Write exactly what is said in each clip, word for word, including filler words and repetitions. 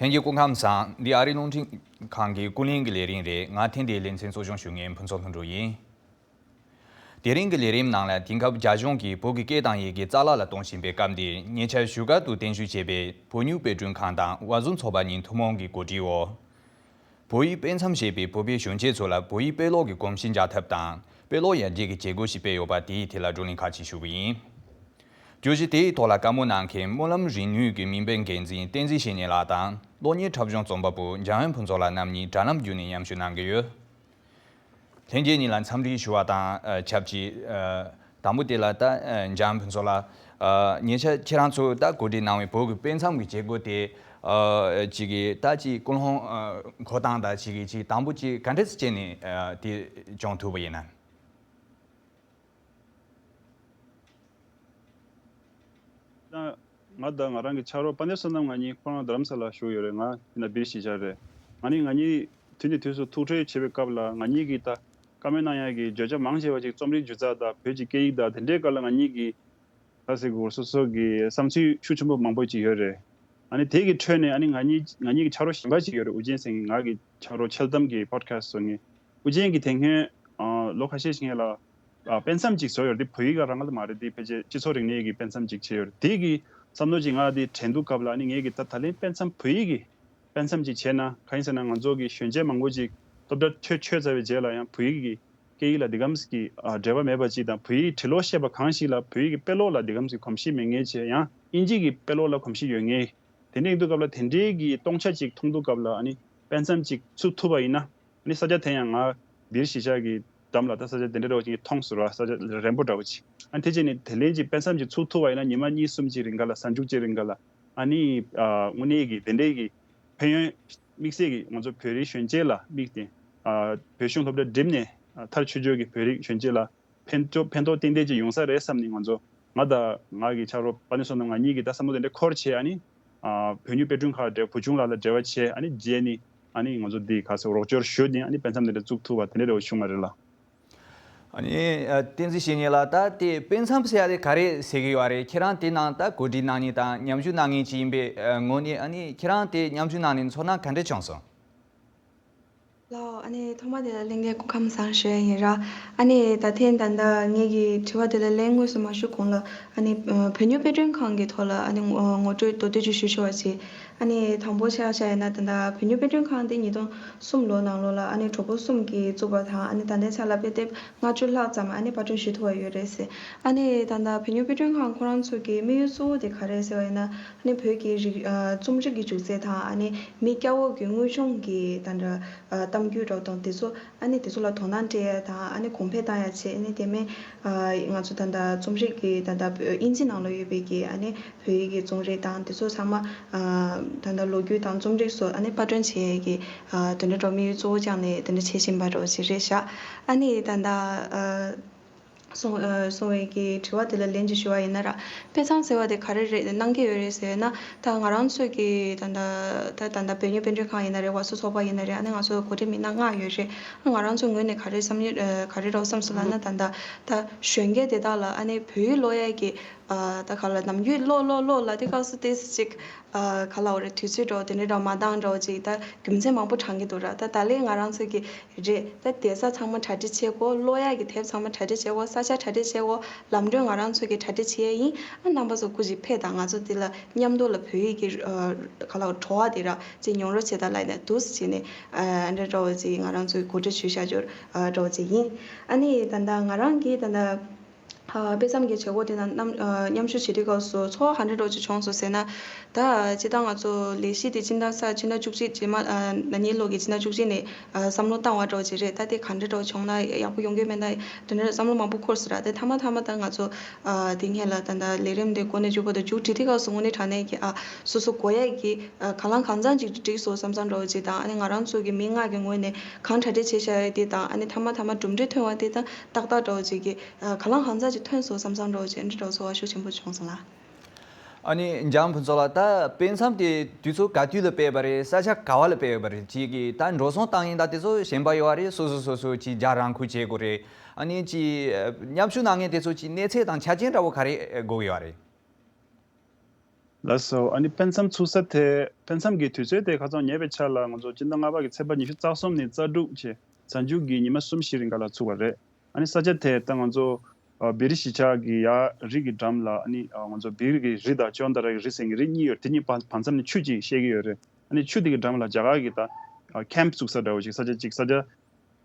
ལྷན་རྒྱས་སྐུ་ཁམས་བཟང་། འདི་ཨ་རིའི་རླུང་འཕྲིན་ཁང་གི་ཀུན་གླེང་གི་ལས་རིམ་རེད། ང་ཐེངས་འདིའི་ལེ་ཚན་གཙོ་སྐྱོང་ཞུ་མཁན་ཕུན་ཚོགས་ལྷུན་གྲུབ་ཡིན། དེ་རིང་གི་ལས་རིམ་ནང་ལ་དེང་སྐབས་རྒྱ་གཞུང་གིས་བོད་ཀྱི་སྐད་དང་ཡི་གེ་རྩ་བརླག་ལ་གཏོང་བཞིན་པའི་སྐབས་འདིར་ཉེ་ཆར་བཞུགས་སྒར་དུ་རྟེན་གཞི་བྱས་པའི་བོད་མྱུར་དཔེ་སྐྲུན་ཁང་དང་བར་ཟུང་ཚོགས་པ་གཉིས་ཐུན་མོང་གི་གོ་སྒྲིག་འོག་བོད་ཡིག་དཔེ་མཚམས་ཞེས་པའི་བོད་པའི་གཞོན་སྐྱེས་ཚོ་ལ་བོད་ཡིག་དཔེ་ཀློག་གི་གོམས་གཤིས་འཇགས་ཐབས་དང་དཔེ་ཀློག་ཡར་རྒྱས་ཀྱི་བྱེད་སྒོ་ཞིག་སྤེལ་ཡོད་པ་དེའི་ཐད་ལ་བགྲོ་གླེང་ཁག་ཅིག་ཞུ་གི་ཡིན། བརྗོད་གཞི་དེའི་ཐོག་ལ་བཀའ་མོལ་གནང་མཁན་སྨོན་ལམ་རིག་ནུས་ཀྱི་མིང་པའི་འགན་འཛིན་བསྟན་འཛིན་བཤེས་གཉེན་ལགས་དང་གློག་བརྙན་འཁྲབ་གཞུང་རྩོམ་པ་པོ་འཇམ་དབྱངས་ཕུན་ཚོགས་ལགས་རྣམ་གཉིས་དྲ་ལམ་བརྒྱུད་ནས་མཉམ་ཞུགས་གནང་གི་ཡོད། ལྷན་རྒྱས་གཉིས་ལ་འཚམས་འདྲི་ཞུ་བ་དང་ཨ་ཆབས་ཅིག་ཨ་དང་པོ་དེ་ལ་ད་ཨ་འཇམ་དབྱངས་ཕུན་ཚོགས་ལགས། ཨ་ཉེ་ཆར་ཁྱེད་རང་ཚོས་ད་གོ་སྒྲིག་གནང་བའི་བོད་ཀྱི་དཔེ་མཚམས་ཀྱི་བྱེད་སྒོ་དེ་ཨ་ཅིག་གིས་ད་ཅིག་ཀུན་སློང་ཨ་འཁོར་སྟངས་དང་ཅིག་གིས་ཅིག་དང་པོ་ཅིག་ག་འདྲས་སེ་བྱས་ནས་ཨ་དེ་བྱུང་ཐུབ་པ་ཡིན་ན། ད་ང་དང་ང་རང་གི་ཆ་རོགས་དཔལ་ལྡན་བསོད་ནམས་ང་གཉིས་ཁོ་རང་རྡ་རམ་ས་ལ་བཞུགས་ཡོད་རེད། ང་ཡིན་ན་བིར་གཞིས་ཆགས་རེད། ང་ནི་ང་གཉིས་དུས་ནས་དུས་སུ་ཐུག་འཕྲད་བྱེད་པའི་སྐབས་ལ་ང་གཉིས་ཀྱིས་ད་བཀའ་མོལ་གནང་ཡག་གི་བརྗོད་བྱ་མང་ཆེ་བ་ཅིག་རྩོམ་རིག་སྒྱུ་རྩལ་དང་བོད་ཀྱི་སྐད་ཡིག་དང་དེ་འདྲའི་སྐོར་ལ་ང་གཉིས་ཀྱིས་ད་ཟེར་དགོས་སོ་སོ་གི་བསམ་ཚུལ་ཤུགས་ཆེན་པོ་མང་པོ་ཅིག་ཡོད་རེད། ཨ་ནི་དེ་གི་ཁྲོད་ནས་ཨ་ནི་ང་གཉིས་ང་གཉིས་ཀྱི་ཆ་རོགས་གཞན་པ་ཅིག་ཡོད་རེད། ཨུ་རྒྱན་ཟེར་མཁན། ང་གི་ཆ་རོགས་འཆལ་གཏམ་གྱི་པོ་ཌི་ཁ་སི་ཊི་བཟོ་མཁན་ཨུ་རྒྱན་གྱིས་དེ་སྔོན་ཨ་ལོ་ཁ་ཤས་ཤིག་སྔོན་ལ་ཨ་དཔེ་མཚམས་ཅིག་བཟོས་ཡོད་རེད། དེ་བོད་ཡིག་ག་རང་ག་ལ་མ་རེད། དེ་ཕལ་ཆེར་སྤྱི་ཚོགས་རིག་གནས་ཀྱི་དཔེ་མཚམས་ཅིག་བྱས་ཡོད་རེད། དེ་གི་བསམ་བློ་ཅིག་ང་དེ་དྲན་དུས་སྐབས་ལ་ཨ་ནི་ངས་ཀྱི་ད་ད་ལན་དཔེ་མཚམས་བོད་ཡིག་གི་དཔེ་མཚམས་ཅིག་བྱས་ན་གང་ཡིན་ཟེར་ན། ང་ཚོ་གི་གཞོན་སྐྱེས་མང་པོ་ཅིག་སློབ་གྲྭ་ཆོས་ཆོས་ཚར་བའི་རྗེས་ལ་ཡང་བོད་ཡིག་གི་སྐད་ཡིག་ལ་འདི་གམ་གྱི་ཨ་འབྲེལ་བ་མེད་པ་ཅིག་དང་། བོད་ཡིག་བྲི་ཀློག་ཤེས་པ་གང་ཞིག་ལ་བོད་ཡིག་གི་དཔེ་ཀློག་ལ་འདི་གམ་གྱི་གོམས་གཤིས་མེད་མཁན་བྱས། ཡང་དབྱིན་ཇི་གི་དཔེ་ཀློག་ལ་གོམས་གཤིས་ཡོད་མཁན། དེ་འདྲ་ཡིན་དུས་སྐབས་ལ་དེ་འདྲའི་གི་སྟོང་ཆ་ཅིག་མཐོང་དུས་སྐབས་ལ་ཨ་ནི་དཔེ་མཚམས་ཅིག་ཚུགས་ཐུབ་པ་ཡིན་ན། ཨ་ནི་ས་ཆ་དེ་ཡང་ང་བིར་གཞིས་ཆགས་ཀྱི་འགྲམ་ལ་ད་ས་ཆ་དེ་འདྲ་འདྲ་བོ་ཅིག་མཐོང་ཟེར་བ། ས་ཆ་རན་པོ་འདྲ་བོ་ཅིག་ཨ་ནི་དེ་བྱས་ནས་དེ་ལན་ཅིག་དཔེ་མཚམས་ཅིག་ཚུགས་ཐུབ་པ་ཡིན་ན། ཉི་མ་གཉིས་གསུམ་ཅིག་རིང་ག་ལ། གཟའ་མཇུག་ཅིག་རིང་ག་ལ་ཨ་ནི་ཨ་དངོས་གནས་ཀྱི་དེ་འདྲའི་གི་ཕན་ཡོན་དམིགས་བསལ་གྱི་ང་ཚོ་བོད་རིགས་གཞོན་སྐྱེས་ལ་དམིགས་ཏེ། ཨ་བོད་གཞུང་སློབ་གྲྭ་འགྲིམས་ནས་ཨ་མཐར་ཕྱིན་བྱས་ཀྱི་བོད་རིགས་གཞོན་སྐྱེས་ལ་ཕན་ཐོགས་ཕན་ཐོགས་ཏན་ཏན་ཅིག་ཡོང་ས་རེད་བསམ་ནས། ང་ཚོ་ང་དང་ང་གི་ཆ་རོགས་དཔལ་ལྡན་བསོད་ནམས་ང་གཉིས་ཀྱིས་ད་བསམ་བློ་དེ་འདྲ་འཁོར་བྱས། ཨ་ནི་ཨ་བོད་མྱུར་དཔེ་སྐྲུན་ཁང་འབྲེལ། བུ་ཆུང་ལགས་ལ་འབྲེལ་བ་བྱས། ཨ་ནི་རྗེས་ནས་ཨ་ནི་ང་ཚོ་འདི་ག་ཚོད་རོགས་སྐྱོར་ཞུས་ནས་ཨ་ནི་དཔེ་མཚམས་དེ་འདྲ་བཙུགས་ཐུབ་པ་དེ་འདྲ་རེད་བྱུང་བ་རེད་ལགས། ཨ་ནི་ཨ་བསྟན་འཛིན་བཤེས་གཉེན་ལགས། ད་དེ་དཔེ་མཚམས་ཟེར་ཡ་དེ་ག་རེ་ཟེར་གི་ཡོད་རེད། ཁྱེད་རང་དེ་ནང་ད་གོ་སྒྲིག་གནང་མཁན་དང་མཉམ་ཞུགས་གནང་མཁན་ཅིག་ཡིན་པའི་ཨ་ངོས་ནས། ཨ་ནི་ཁྱེད་རང་དེ་མཉམ་ཞུགས་གནང་ནས་ཚོར་སྣང་ག་འདྲ་བྱུང་སོང་། ལགས། ཨ་ནི་ཐོག་མ་དེ་ལ་ལྷན་རྒྱས་སྐུ་ཁམས་བཟང་ཞུ་ཡ་ཡིན་ར། ཨ་ནི་ད་ཐེངས་ད་ལྟ་ངེད་ཀྱི་དྲི་བ་དེ་ལ་ལན་དངོས་སུ་མ་ཞུ་གོང་ལ། ཨ་ནི་ཨ་བོད་མྱུར་དཔེ་སྐྲུན་ཁང་གི་ཐོག་ལ་ཨ་ནི་ངོ་ངོ་སྤྲོད་མདོར་བསྡུས་ཅིག་ཞུ་ཆོག་པ་བྱེད། ཨ་ནི་དང་པོ་ཆ་བཞག་ཡིན་ན། ད་ལྟ་བོད་མྱུར་དཔེ་སྐྲུན་ཁང་དེ་ཉིས་སྟོང་གསུམ་ལོ་ནང་ལོགས་ལ་ཨ་ནི་གྲོགས་པོ་གསུམ་གྱིས་བཙུགས་པ་དང་། ཨ་ནི་ད་ལྟའི་ཆ་ལ་དཔེ་དེབ་ལྔ་བཅུ་ལྷག་ཙམ་ཨ་ནི་པར་སྐྲུན་ཞུ་ཐུབ་པ་ཡོད་རེད་ཟེར། ཨ་ནི་ད་ལྟ་བོད་མྱུར་དཔེ་སྐྲུན་ཁང་ཁོ་རང་ཚོ་གི་དམིགས་ཡུལ་གཙོ་བོ་དེ་ག་རེ་ཟེར་བ་ཡིན་ན། ཨ་ནི་བོད་ཀྱི་རིག་ཨ་རྩོམ་རིག་གི་སྒྱུ་རྩལ་དང་། ཨ་ནི་མི་སྐྱ་བོ་གི་དངོས་བྱུང་གི་ད་ལྟ་ཨ་གཏམ་རྒྱུད་འདྲ་བོ་དང་དེ་ཚོ། ཨ་ནི་དེ་ཚོ་ལ་དོ་སྣང་སྤྲད་ཡ་དང་། ཨ་ནི་གོང་འཕེལ་བཏང་ཡ་བྱས། ཨ་ནི་དེ་མིན་ཨ་ང་ཚོ་ད་ལྟ་རྩོམ་རིག་གི་ད་ལྟ་དབྱིན་ཇི་ནང་ལ་ཡོད་པའི་གི་ཨ་ནི་བོད་ཡིག་གི་རྩོམ་རིག་དང་དེ་ཚོ་ཚང་མ་ཨ་ད་ལྟ་ལོ་རྒྱུས་དང་རྩོམ་རིག་སོགས་ཨ་ནི་པར་སྐྲུན་བྱེད་ཡས་ཀྱི་ཨ་དེ་འདྲ་འདྲ་བོ་དམིགས་ཡུལ་གཙོ་བོ་བཅངས་ནས་དེ་འདྲ་བྱེད་བཞིན་པ་འདྲ་བོ་ཅིག་རེད་ཤག་ཨ་ནི་ད་ལྟ་ཨ་སོང་ཨ་སོང་བའི་གི་དྲི་བ་དེ་ལ་ལན་ཅིག་ཞུ་བ་ཡིན་ན་ར། དཔེ་མཚམས་ཟེར་བ་དེ་ག་རེ་རེད་གནང་གི་ཡོད་རེད་ཟེར་ན། ད་ང་རང་ཚོས་ཀྱི་ད་ལྟ་ད་ད་ལྟ་བོད་མྱུར་དཔེ་སྐྲུན་ཁང་ཡིན་ན་རེད། བར་སོ་ཚོགས་པ་ཡིན་ན་རེད། ཨ་ནི་ང་ཚོ་གོ་སྒྲིག་མི་སྣ་ལྔ་ཡོད་རེད། ང་རང་ཚོའི་ངོས་ནས་ག་རེ་བསམ་ཡོད་ཨ་ག་རེ་རོགས་བསམ་སོང་ལབ་ན། ད་ལྟ་ད་གཞོན་སྐྱེས་དེ་དག་ལ་ཨ་ནི་བོད་ཡིག་ཀློག་ཡས་ཀྱི་ཨ་ད་ག་ལ་ནམ་རྒྱུན་ཀློག་ཀློག་ཀློག་ལབ་དུས་སྐབས་སུ་ཏོག་ཙམ་ཅིག་ཨ་ག་ལབ་དགོས་རེད། དུས་ཚོད་འདྲ་བོ་དེ་འདྲ་འདྲ་བོ་མ་འདང་འདྲ་བོ་ཅིག་ད་རྒྱུ་མཚན་མང་པོ་བགྲང་གི་འདུག་ར། ད་ད་ལན་ང་རང་ཚོ་གི་རེད། ད་བསྡད་ས་ཚང་མ་གྲ་སྒྲིག་བྱེད་དགོས། ཀློག་ཡག་གི་དེབ་ཚང་མ་གྲ་སྒྲིག་བྱེད་དགོས། ས་ཆ་གྲ་སྒྲིག་བྱེད་དགོས། ལམ་གྲོན་ང་རང་ཚོ་གིས་གྲ་སྒྲིག་བྱེད་ཡས་ཡིན། ཨ་རྣམ་པ་ཚོ་སྐུ་མཁྱེན་ཕེབས་དང་། ང་ཚོ་འདི་ལ་མཉམ་དུ་ལ་བོད་ཡིག་གི་ཨ་ག་ལ་བྲོ་བ་དེ་ར་ཅིག་མྱོང་རོལ་བྱེད་དང་ལབ་ནས་འདུག་སེ་བྱས་ནས་ཨ་འདྲ་འདྲ་བོ་ཅིག་ང་རང་ཚོས་གོ་སྒྲིག་ཞུས་བཞག་རྒྱུ་ཨ་འདྲ་བོ་ཅིག་ཡིན། ཨ་ནི་ད་ལྟ་ང་རང་གིས་ད་ལྟ་ཨ་དཔེ་མཚམས་ཀྱི་བྱེད་སྒོ་དེ་ནང་རྣམ་ཨ་མཉམ་ཞུགས་བྱེད་དུས་སྐབས་སུ་ཚོར་བ་ག་འདྲ་འདྲ་བོ་ཅིག་བྱུང་སོང་ཟེར་ན། ད་སྤྱིར་བཏང་ང་ཚོ་ལས་གཞི་དེ་སྤྱི་ཟླ་ས་སྤྱི་ཟླ་བཅུ་གཅིག་རྗེས་མ་ཨ་ན་ནིང་ལོ་གི་སྤྱི་ཟླ་བཅུ་གཅིག་ནས་ཨ་བསམ་བློ་བཏང་བ་འདྲ་བོ་ཅིག་རེད། ད་དེ་ག་འདྲ་འདྲ་བྱུང་ན་ཡག་པོ་ཡོང་གི་མེད་ན་དེ་འདྲ་བསམ་བློ་མང་པོ་འཁོར་སོང་ར། དེ་མཐའ་མ་མཐའ་མ་ད་ང་ཚོ་ཨ་དེ་སྔོན་ལ་ད་ད་ལས་རིམ་དེ་འགོ་ནས་མཇུག་བར་དུ་མཇུག་སྒྲིལ་དུས་སྐབས་སུ་དངོས་གནས་དྲང་གནས་ཀྱི་ཨ་སོ་སོ་དགོས་ཡས་ཀྱི་ཨ་གང་ལ་གང་འཚམ་ཅིག་འགྲིག་སོང་བསམ་བསམ་འདྲ་བོ་ཅིག་དང་། ཨ་ནི་ང་རང་ཚོ་གི་མི་ལྔ་གི་ངོས་ནས་གང་གྲ་སྒྲིག་བྱས་བཞག་ཡོད་དེ་དང་། ཨ་ནི་མཐའ་མ་མཐའ་མ་གྲུབ་འབྲས་ཐོན་པ་དེ་དང་ཏག་ཏག་འདྲ་བོ་ཅིག་གི་ཨ་གང་ལ་གང་འཚམ་ཅིག་ཐོན་སོང་བསམ་བསམ་འདྲ་བོ་ཅིག་ཨ་འདྲ་འདྲ་བོ་ཚོར་བ་ཤུགས་ཆེན་པོ་བྱུང་སོང་ལགས། ཨ་ནི་འཇམ་ཕུན་ཚོགས་ལགས། ད་དཔེ་མཚམས་དེ་དུས་ཚོད་ག་དུས་ལ་སྤེལ་བ་རེད། ས་ཆ་ག་བ་ལ་སྤེལ་བ་རེད། ཅིག་གིས་ད་འགྲོ་སོང་བཏང་ཡིན་ད་དེ་ཚོ་གཞན་པ་ཡོད་རེད། སོ་སོ་སོ་སོ་ཅིག་རྒྱག་རང་འཁུར་བྱེད་དགོས་རེད། ཨ་ནི་ཅིག་མཉམ་ཞུགས་གནང་མཁན་དེ་ཚོ་ཅིག་གནས་ཚད་དང་ཆ་རྐྱེན་འདྲ་བོ་ག་རེ་དགོས་ཀྱི་ཡོད་རེད། ལགས་སོ། ཨ་ནི་དཔེ་མཚམས་ཚུགས་ས་དེ། དཔེ་མཚམས་ཀྱི་དུས་ཚོད་དེ་ཁ་སང་ཉེ་བའི་ཆར་ལ་ང་ཚོ་སྤྱི་ཟླ་ལྔ་པ་གི་ཚེས་པ་ཉི་ཤུ་རྩ་གསུམ་ནས་རྩ་དྲུག་བཅས་གཟའ་མཇུག་གི་ཉི་མ་གསུམ་བཞི་རིང་ག་ལ་ཚུགས་པ་རེད། ཨ་ནི་ས་ཆ་དེ་ད་ང་ཚོ་ཨ་བེ་རི་གཞིས་ཆགས་ཀྱི་ཡ་རི་གི་འགྲམ་ལ། ཨ་ནི་ཨ་ང་ཚོ་བེ་རི་གི་རི་དང་ཅོན་ཏ་ར་གི་རི་ཟེར་མཁན་རི་གཉིས་ཡོད། དེ་གཉིས་བར་བར་མཚམས་ནས་ཆུ་གཅིག་བཤལ་གྱི་ཡོད་རེད། ཨ་ནི་ཆུ་དེ་གི་འགྲམ་ལ་རྒྱ་གར་གྱི་ད་ཨ་ཁེམ་བཙུགས་ས་འདྲ་བོ་ཅིག་ས་ཆ་གཅིག་ས་ཆ་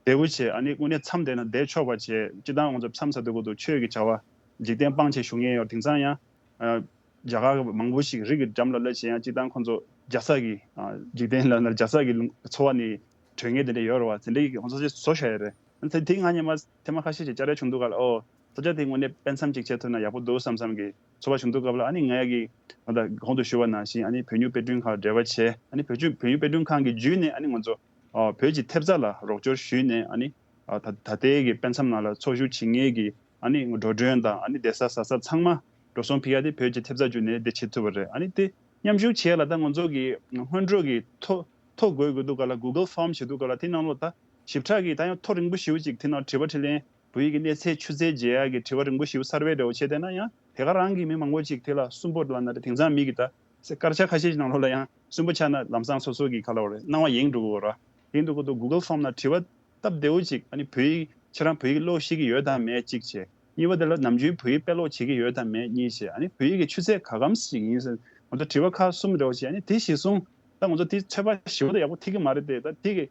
བདེ་བོ་བྱས། ཨ་ནི་དངོས་གནས་མཚམས་བསྡད་ན་བསྡད་ཆོག་པ་བྱས། སྤྱིར་བཏང་ང་ཚོ་མཚམས་ཟེར་དུས་སྐབས་དུ་ཆོས་ཀྱི་བྱ་བ་འཇིག་རྟེན་སྤང་བྱས་བཞུགས་མཁན་ཡོད། དེང་སང་ཡང་ཨ་རྒྱ་གར་མང་པོ་ཞིག་རི་གི་འགྲམ་ལ་སླེབས་བྱས་ཡང་སྤྱིར་བཏང་ཁོང་ཚོ་རྒྱ་ས་གི་ཨ་འཇིག་རྟེན་ལ་ན་རྒྱ་ས་གི་ལུང་འཚོ་བ་ནས་གྲོལ་མཁན་དེ་འདྲ་ཡོད་རེད་བ། དེ་འདྲ་གི་ཁོང་ཚོ་ཞིག་བཟོ་བཞག་ཡོད་རེད། ཨ་ནི་དེ་དེ་ང་སྔོན་མ་ཐེངས་མ་ཁ་ཤས་ཤིག་བཅར་ཡ་བྱུང་དུས་སྐབས་ལ། ཨོ། ས་ཆ་དེ་དངོས་གནས་དཔེ་མཚམས་ཅིག་བྱེད་ཐུབ་ན་ཡག་པོ་འདུག་བསམ་བསམ་གི་ཚོར་བ་བྱུང་དུས་སྐབས་ལ། ཨ་ནི་ང་ཡ་གི་ད་ལྟ་གོང་དུ་ཞུས་པ་ནང་བཞིན་ཨ་ནི་བོད་ཉིད་དཔེ་སྐྲུན་ཁང་འབྲེལ་བ་བྱས། ཨ་ནི་བོད་ཀྱི་བོད་ཉིད་དཔེ་སྐྲུན་ཁང་གི་བརྒྱུད་ནས་ཨ་ནི་ང་ཚོ་ཨ་བོད་ཀྱི་ཐེབས་རྩ་ལ་རོགས་སྐྱོར་ཞུས་ནས། ཨ་ནི་ཨ་ད་ད་ལྟའི་གི་དཔེ་མཚམས་ནང་ལ་འཚོ་བཞུགས་བྱེད་མཁན་གྱི་ཨ་ནི་འགྲོ་གྲོན་དང་ཨ་ནི་བསྡད་ས་ཟ་ས་ཚང་མ་འགྲོ་སོང་ཕུལ་ཡ་དེ་བོད་ཀྱི་ཐེབས་རྩ་བརྒྱུད་ནས་དེ་བྱེད་ཐུབ་པ་རེད། ཨ་ནི་དེ་མཉམ་ཞུགས་བྱས་ལ་ད་ང་ཚོ་གི་སྔོན་འགྲོ་གི་ཐོ་ཐོ་འགོད་དགོས་དུས་སྐབས་ལ་Google Form་བྱེད་དུས་སྐབས་ལ་དེ་ནང་ལོགས་ད་ཞིབ་ཕྲ་གི་ད་ཡང་ཐོ་རིང་པོ་ཞེ་པོ་ཅིག་དེ་ནང་དྲི་བ་དྲིས་ལན། བོད་ཡིག་གི་གནས་ཚད་ཆུ་ཚད་འཇལ་ཡག་གི་དྲི་བ་རིང་པོ་ཞེ་པོ་གསར་པའི་འདྲ་བོ་བྱས་བསྡད་ན་ཡང་། དེ་ག་རང་གི་མི་མང་པོ་ཅིག་དེ་ལ་སུན་པོ་ལབ་ན་རེད། དེང་སང་མི་གི་ད་སྐར་ཆ་ཁ་ཤས་ཤིག་ནང་ལོགས་ལ་ཡང་སུན་པོ་ཆགས་ན་ལམ་སང་སོ་སོ་གི་ཁ་ལ་བ་རེད། སྣང་བ་ཡེངས་འགྲོ་གི་རེད། ཡིན་དུས་ཁོ་ཚོ་Google Form ནང་དྲི་བ་སྟབས་བདེ་བོ་ཅིག་ཨ་ནི་བོད་ཡིག་ཁྱེད་རང་བོད་ཡིག་ཀློག་ཤེས་ཀྱི་ཡོད་དམ་མེད་གཅིག་བྱས། གཉིས་པ་དེ་ལ་ནམ་རྒྱུན་བོད་ཡིག་དཔེ་ཀློག་བྱེད་ཀྱི་ཡོད་དམ་མེད་གཉིས་བྱས། ཨ་ནི་བོད་ཡིག་གི་ཆུ་ཚད་ག་གམ་ཞིག་ཡིན་ཟེར། ང་ཚོ་དྲི་བ་ཁག་གསུམ་འདྲ་བོ་བྱས། ཨ་ནི་དེ་གཞིར་བཟུང་ད་ང་ཚོ་དེ་ཚོད་དཔག་ཞིབ་པོ་ད་ཡག་པོ་ཐིག་གི་མ་རེད་དེ། ད་དེ་གི་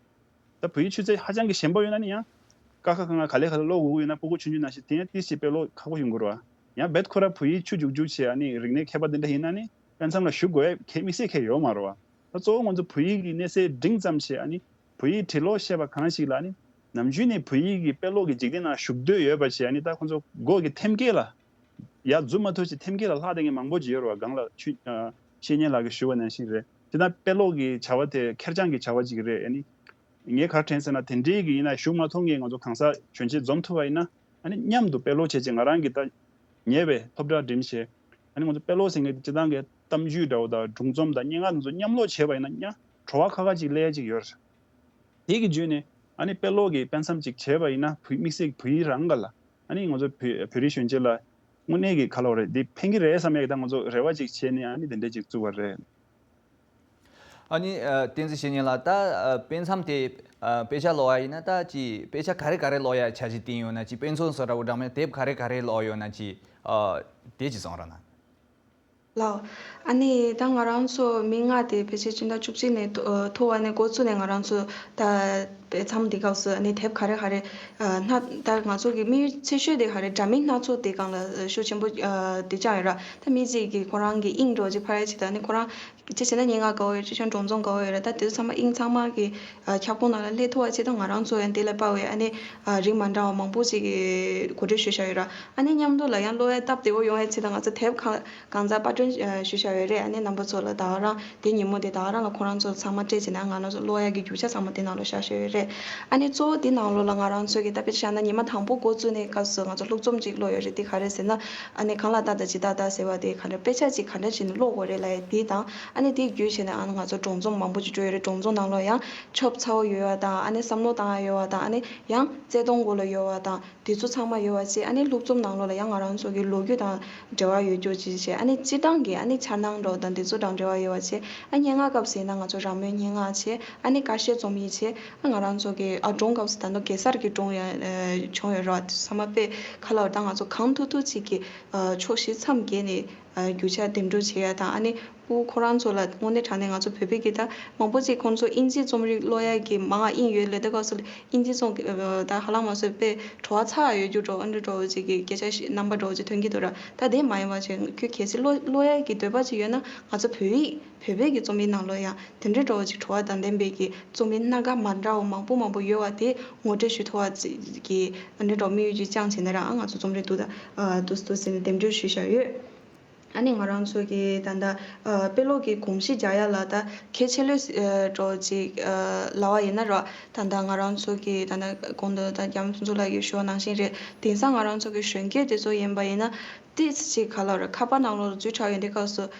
ད་བོད་ཡིག་ཆུ་ཚད་ཧ་ཅང་གི་ཞན་པོ་ཡོད་ན་ནི་ཡང་། ཀ་ཁ་ག་ང་ག་ལེ་ག་ལེ་ཀློག་དགོས་ཀྱི་ཡོད་ན། སྤུ་གུ་ཆུང་ཆུང་ནང་བཞིན་དེ་ཡང་ཏི་ཞིག་དཔེ་ཀློག་ཁག་པོ་ཡོང་གི་རེད་བ། ཡང་རྦད་ཁོ་ར་བོད་ཡིག་ཆུ་རྒྱུག་རྒྱུག་བྱས། ཨ་ནི་རིག་གནས་མཁས་པ་འདི་འདྲ་ཡིན་ན་ནི་དཔེ་མཚམས་ལ་ཞུགས་དགོས་ཡ་གལ་དམིགས་བསལ་གལ་ཡོད་མ་རེད་བ། ད་གཙོ་བོ་ང་ཚོ་བོད་ཡིག་གི་གནས་ཚད་འབྲིང་ཙམ་བྱས། ཨ་ནི་བོད་ཡིག་བྲིས་ཀློག་ཤེས་པ་གང་ཞིག་ལ་ནི་ནམ་རྒྱུན་ནས་བོད་ཡིག་གི་དཔེ་ཀློག་གི་འཇིག་རྟེན་ནང་ཞུགས་འདོད་ཡོད་པ་བྱས། ཨ་ནི་ད་ཁོ་ཚོ་མགོ་གི་ཐེམ་སྐས་ལ་ཡར་འཛུལ་མ་ཐུབ་ཅིག་ཐེམ་སྐས་ལ་ལྷག་བསྡད་མཁན་མང་པོ་ཅིག་ཡོད་རེད་བ། སྒང་ལ་ཆུ་ཨ་བཤེས་གཉེན་ལགས་ཀྱིས་ཞུས་པ་ནང་བཞིན་རེད། དེ་ན་དཔེ་ཀློག་གི་བྱ་བ་དེ་ཁེར་རྐྱང་གི་བྱ་བ་ཅིག་རེད། ཨ་ནི་ངས་ག་རེ་དྲན་ཟེར་ན། དེ་འདྲའི་གི་ཡིན་ན་ཞུགས་མ་ཐུབ་མཁན་ང་ཚོ་གང་ཟག་གཞོན་སྐྱེས་འཛོམས་ཐུབ་པ་ཡིན་ན། ཨ་ནི་མཉམ་དུ་དཔེ་ཀློག་བྱས་རྗེས་ང་རང་གི་ད་ཉེ་བའི་སློབ་གྲྭ་འགྲིམས་བྱས། ཨ་ནི་ང་ཚོ་དཔེ་ཀློག་ཟེར་མཁན་དེ་སྤྱིར་བཏང་གི་གཏམ་རྒྱུད་འདྲ་བོ་དང་སྒྲུང་རྩོམ་དང་སྙན་ངག་དེ་ཚོ་མཉམ་ཀློག་བྱས་པ་ཡིན་ན་ཡང་བྲོ་བ་ཁ་ཁ་ཅིག་སླེབས་ཡ་ཅིག་ཡོད་རེད། དེ་གི་བརྒྱུད་ནས་ཨ་ནི་དཔེ་ཀློག་གི་དཔེ་མཚམས་ཅིག་བྱས་པ་ཡིན་ན། བོད་དམིགས་བསལ་བོད་ཡིག་རང་ག་ལ་ཨ་ནི་ང་ཚོ་བོད་བོད་རིགས་གཞོན་སྐྱེས་ལ་དངོས་གནས་ཀྱི་ག་ལབ་རེད། འདི་ཕན་གྱི་རེད་བསམ་ཡག་གི་ད་ང་ཚོ་རེ་བ་ཅིག་བྱས་ནས་ཨ་ནི་དེ་འདྲ་ཅིག་བཙུགས་པ་རེད། ཨ་ནི་ཨ་བསྟན་འཛིན་བཤེས་གཉེན་ལགས། ད་ཨ་དཔེ་མཚམས་དེ་ཨ་དཔེ་ཆ་ཀློག་ཡ་ཡིན་ན་ད་ཅི་དཔེ་ཆ་ག་རེ་ག་རེ་ཀློག་ཡ་འཆར་གཞི་བཏིང་ཡོད་ན། ཅི་དཔེ་མཚོན་བཟོ་འདྲ་བོ་འདྲ་མིན་དེབ་ག་རེ་ག་རེ་ཀློག་ཡོད་ན་ཅི་ཨ་དེ་ཅི་གསུང་རོགས་གནང་། ལགས། ཨ་ནི་ད་ང་རང་ཚོ་མི་ལྔ་དེ་ཕལ་ཆེར་སྤྱི་ཟླ་བཅུ་གཅིག་ནས་ཐོ་ཨ་ཐོ་བ་ནས་འགོ་བཙུགས་ནས་ང་རང་ཚོ་ད་དཔེ་མཚམས་འདི་སྐབས་སུ་ཨ་ནི་དེབ་ག་རེ་ག་རེ་ཨ་སྣ་ད་ང་ཚོ་གི་དམིགས་ཡུལ་ཆེ་ཤོས་དེ་ག་རེ། འདྲ་མིན་སྣ་ཚོགས་དེ་སྒང་ལ་ཤུགས་ཆེན་པོ་ཨ་དེ་བཅངས་ཡོད་ར། ད་མི་གཅིག་གིས་ཁོ་རང་གི་དབྱིངས་འདྲ་བོ་ཅིག་ཕར་ཡ་བྱེད། ད་ཨ་ནི་ཁོ་རང་ཅི་བྱས་ན་སྙན་ངག་དགའ་བོ་ཡོད། ཅི་བྱས་ན་སྒྲུང་རྩོམ་དགའ་བོ་ཡོད་རེད། ད་དེ་ཚོ་ཚང་མ་དབྱིངས་ཚང་མ་གི་ཨ་ཁྱབ་ཁོངས་ནང་ལ་སླེབས་ཐུབ་པ་བྱེད། ད་ང་རང་ཚོ་ཡང་དེ་ལ་དཔག་པའི་ཨ་ནི་ཨ་རིགས་མ་འདྲ་བ་མང་པོ་ཅིག་གི་གོ་སྒྲིག་ཞུས་བཞག་ཡོད་ར། ཨ་ནི་མཉམ་དུ་ལ་ཡང་ཀློག་ཡ་སྟབས་བདེ་བོ་ཡོང་ཡ་ཆེད་དུ་ང་ཚོ་དེབ་གང་གང་ཙམ་པར་སྐྲུན་ཨ་ཞུས་བཞག་ཡོད་རེད། ཨ་ནི་རྣམ་པ་ཚོ་ལ་ད་ག་རང་དེ་ཉིན་མོ་དེ་ད་ག་རང་ལ་ཁོ་རང་ཚོ་ཚང་མ་སྤྲད་བྱས་ན་ང་རང་ཚོ་ཀློག་ཡ་གི་རྒྱུ་ཆ་ཚང་མ་དེ་ནང་ལ་བཞག་བཞག་ཡོད་རེད། ཨ་ནི་གཙོ་བོ་དེ་ནང་ལོགས་ལ་ང་རང་ཚོ་གི་ད་དཔེ་ཆ་བཞག་ན་ཉི་མ་དང་པོ་འགོ་བཙུགས་ནས་སྐབས་སུ་ང་ཚོ་ལྷུག་རྩོམ་ཅིག་ཀློག་ཡོད་རེད། དེ་ག་རེ་ཟེར་ན། ཨ་ནི་གང་ལ་ལྟ་དང་ཇི་ལྟར་ལྟ་ཟེར་བ་དེ་ག་འདྲ། དཔེ་ཆ་ཅིག་ག་འདྲ་བྱས་ནས་ཀློག་དགོས་རེད་ལབ་ཡ་དེ་དང་། ཨ་ནི་དེ་བརྒྱུད་བྱས་ནས་ཨ་ནི་ང་ཚོ་སྒྲུང་རྩོམ་མང་པོ་ཅིག་འགྲོ་ཡོད་རེད། སྒྲུང་རྩོམ་ནང་ལོགས་ཡང་ཆོབ་ཚ་བོ་ཡོད་པ་དང་། ཨ་ནི་བསམ་བློ་བཏང་ཡ་ཡོད་པ་དང་། ཨ་ནི་ཡང་བརྩེ་དུང་མགོ་ལ་ཡོད་པ་དང་། དེ་ཚོ་ཚང་མ་ཡོད་པ་བྱས། ཨ་ནི་ལྷུག་རྩོམ་ནང་ལོགས་ལ་ཡང་ང་རང་ཚོ་གི་ལོ་རྒྱུས་དང་འབྲེལ་བ་ཡོད་རྒྱུ་ཅིག་བྱས། ཨ་ནི་སྤྱིར་བཏང་གི་ཨ་ནི་འཆར་སྣང་འདྲ་བོ་དང་དེ་ཚོ་དང་འབྲེལ་བ་ཡོད་པ་བྱས། ཨ་སྙན་ངག་སྐབས་ཟེར་ན་ང་ཚོ་རང་མོས་སྙན་ངག་བྱས། ཨ་ནི་དཀར་བཤད་རྩོམ་ཡིག་བྱས། ཨ་ང་རང་ཚོ་གི་ཨ་སྒྲུང་སྐབས་སུ་ད་ནོ་གེ་སར་གྱི་སྒྲུང་ཡང་ཨ་བྱུང་ཡོད་རེད། ཚང་མ་དཔེ་ཁ་ལ་བ་ད་ང་ཚོ་གང་ཐུབ་ཐུབ་ཅིག་གི་ཨ་ཕྱོགས་བཞི་མཚམས་བརྒྱད་ནས་ཨ་རྒྱུ་ཆ་འདེམས་སྒྲུག་བྱེད་ཡ་དང་། ཨ་ནི་སྤུ་གུ་ཁོ་རང་ཚོ་ལ་དངོས་གནས་དྲང་གནས་ང་ཚོ་བོད་པའི་གི་ད་མང་པོ་ཅིག་ཁོང་ཚོ་དབྱིན་ཇིའི་རྩོམ་རིག་ཀློག་ཡ་གི་མང་ང་དབྱིངས་ཡོད་ལེ། ད་སྐབས་སུ་དབྱིན་ཇིའི་རྩོམ་གི་ཨ་ད་ཧ་ལམ་མ་སོད་དཔེ་བྲོ་བ་ཚ་ཡ་ཡོད་རྒྱུ་འདྲ་བོ་འདྲ་འདྲ་བོ་ཅིག་གི་སྐད་ཆ་ཞིག་རྣམ་པ་འདྲ་བོ་ཅིག་ཐོན་གྱི་འདུག་ར། ད་དེ་མ་ཡིན་པ་ཅིག་ཁྱོད་གལ་སྲིད་ཀློག་ཀློག་ཡ་གི་འདོད་པ་ཅིག་ཡོད་ན་ང་ཚོ་བོད་ཡིག་བོད་པའི་གི་རྩོམ་ཡིག་ནང་ལོགས་ཡང་དེ་འདྲའི་འདྲ་བོ་ཅིག་བྲོ་བ་དང་ལྡན་པའི་གི་རྩོམ་ཡིག་སྣ་ཁ་མ་འདྲ་བ་མང་པོ་མང་པོ་ཡོད་པ་དེ་ངོ་སྤྲོད་ཞུ་ཐུབ་པ་ཅིག་གི་འདི་འདྲའི་འདྲ་བོ་དམིགས་ཡུལ་ཅིག་བཅངས་བྱས་ནས་རང་ང་ཚོ་རྩོམ་རིག་འདུག་ད་འདུག་འདུག་ཟེར་ནས་འདེམས་སྒྲུག་ཞུས་བཞག་ཡོད། ཨ་ནི་ང་རང་ཚོ་གི་ད་ལྟ་དཔེ་ཀློག་གི་གོམས་གཤིས་རྒྱག་ཡ་ལ་ད་གལ་ཆེ་ལོས་འདྲ་བོ་ཅིག་ལབ་པ་ཡིན་ན་ར། ད་ལྟ་ང་རང་ཚོ་གི་ད་ལྟ་གོང་དུ་ད་རྒྱ་མི་ཕུན་ཚོགས་ལགས་ཀྱིས་ཞུ་བ་ནང་བཞིན་རེད། དེང་སང་ང་རང་ཚོ་གི་གཞོན་སྐྱེས་དེ་ཚོ་ཡིན་པ་ཡིན་ན་ཏིས་ཅིག་ག་ལ་ར་ཁ་པར་ནང་ལོགས་ལ་འཛུལ་དྲགས་ཡོང་དུས་སྐབས་སུ།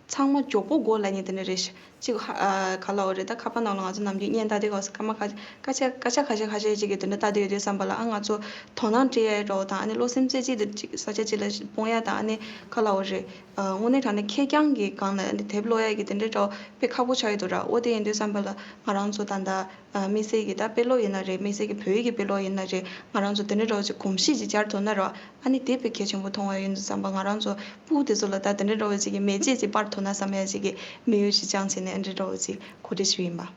ཚང་མ་མགྱོགས་པོ་གོ་ལབ་མཁན་དེ་འདྲ་རེད་ཤག་ཅིག་ཧ་ཨ་ག་ལབ་དགོས་རེད། ད་ཁ་པར་ནང་ལ་ང་ཚོ་ནམ་རྒྱུན་བརྙན་ལྟ་དུས་སྐབས་སུ་སྐར་མ་ཁ་སྐར་ཆ་སྐར་ཆ་ཁ་ཤས་ཁ་ཤས་ཅིག་གི་དེ་འདྲ་ལྟ་དུས་ཡོད་དུས་ཙམ་པ་ལ། ཨ་ང་ཚོ་དོ་སྣང་སྤྲད་ཡས་འདྲ་བོ་དང་། ཨ་ནི་བློ་སེམས་རྩེ་གཅིག་ཏུ་ཅིག་ས་ཆ་གཅིག་ལ་སྤུངས་ཡས་དང་། ཨ་ནི་ག་ལབ་དགོས་རེད། ཨ་དངོས་གནས་དྲང་གནས་ཁེར་རྐྱང་གི་སྒང་ལ་ཨ་ནི་དེབ་ཀློག་ཡས་ཀྱི་དེ་འདྲ་འདྲ་བོ་དཔེ་ཁག་པོ་ཆགས་ཡོད་འདུག་ར། འོ་དེ་ཡིན་དུས་ཙམ་པ་ལ་ང་རང་ཚོ་ད་ལྟ་ཨ་དམིགས་བསལ་གྱི་ད་དཔེ་ཀློག་ཡིན་ན་རེད། དམིགས་བསལ་གྱི་བོད་ཡིག་གི་དཔེ་ཀློག་ཡིན་ན་རེད། ང་རང་ཚོ་དེ་འདྲ་འདྲ་བོ་ཅིག་གོམས་གཤིས་ཅིག་བཅར་ཐུབ་ན་ར། ཨ་ནི་དེ་དཔེ་གལ་ཆེན་པོ་མཐོང་བ་ཡིན་དུས་ཙམ་པ། ང་རང་ཚོ་ཕྲུ་གུ་དེ་ཚོ་ལ་ད་དེ་འདྲ་འདྲ་བོ་ཅིག་གི་མེ་ལྕེ་ཅིག་སྤར་ཐུབ་ན་བསམ་ཡ་ཅིག་གི་དམིགས་ཡུལ་ཅིག་བཅངས་བྱས་ནས་ཨ་འདྲ་འདྲ་བོ་ཅིག་གོ་སྒྲིག་ཞུས་ཡིན་པ།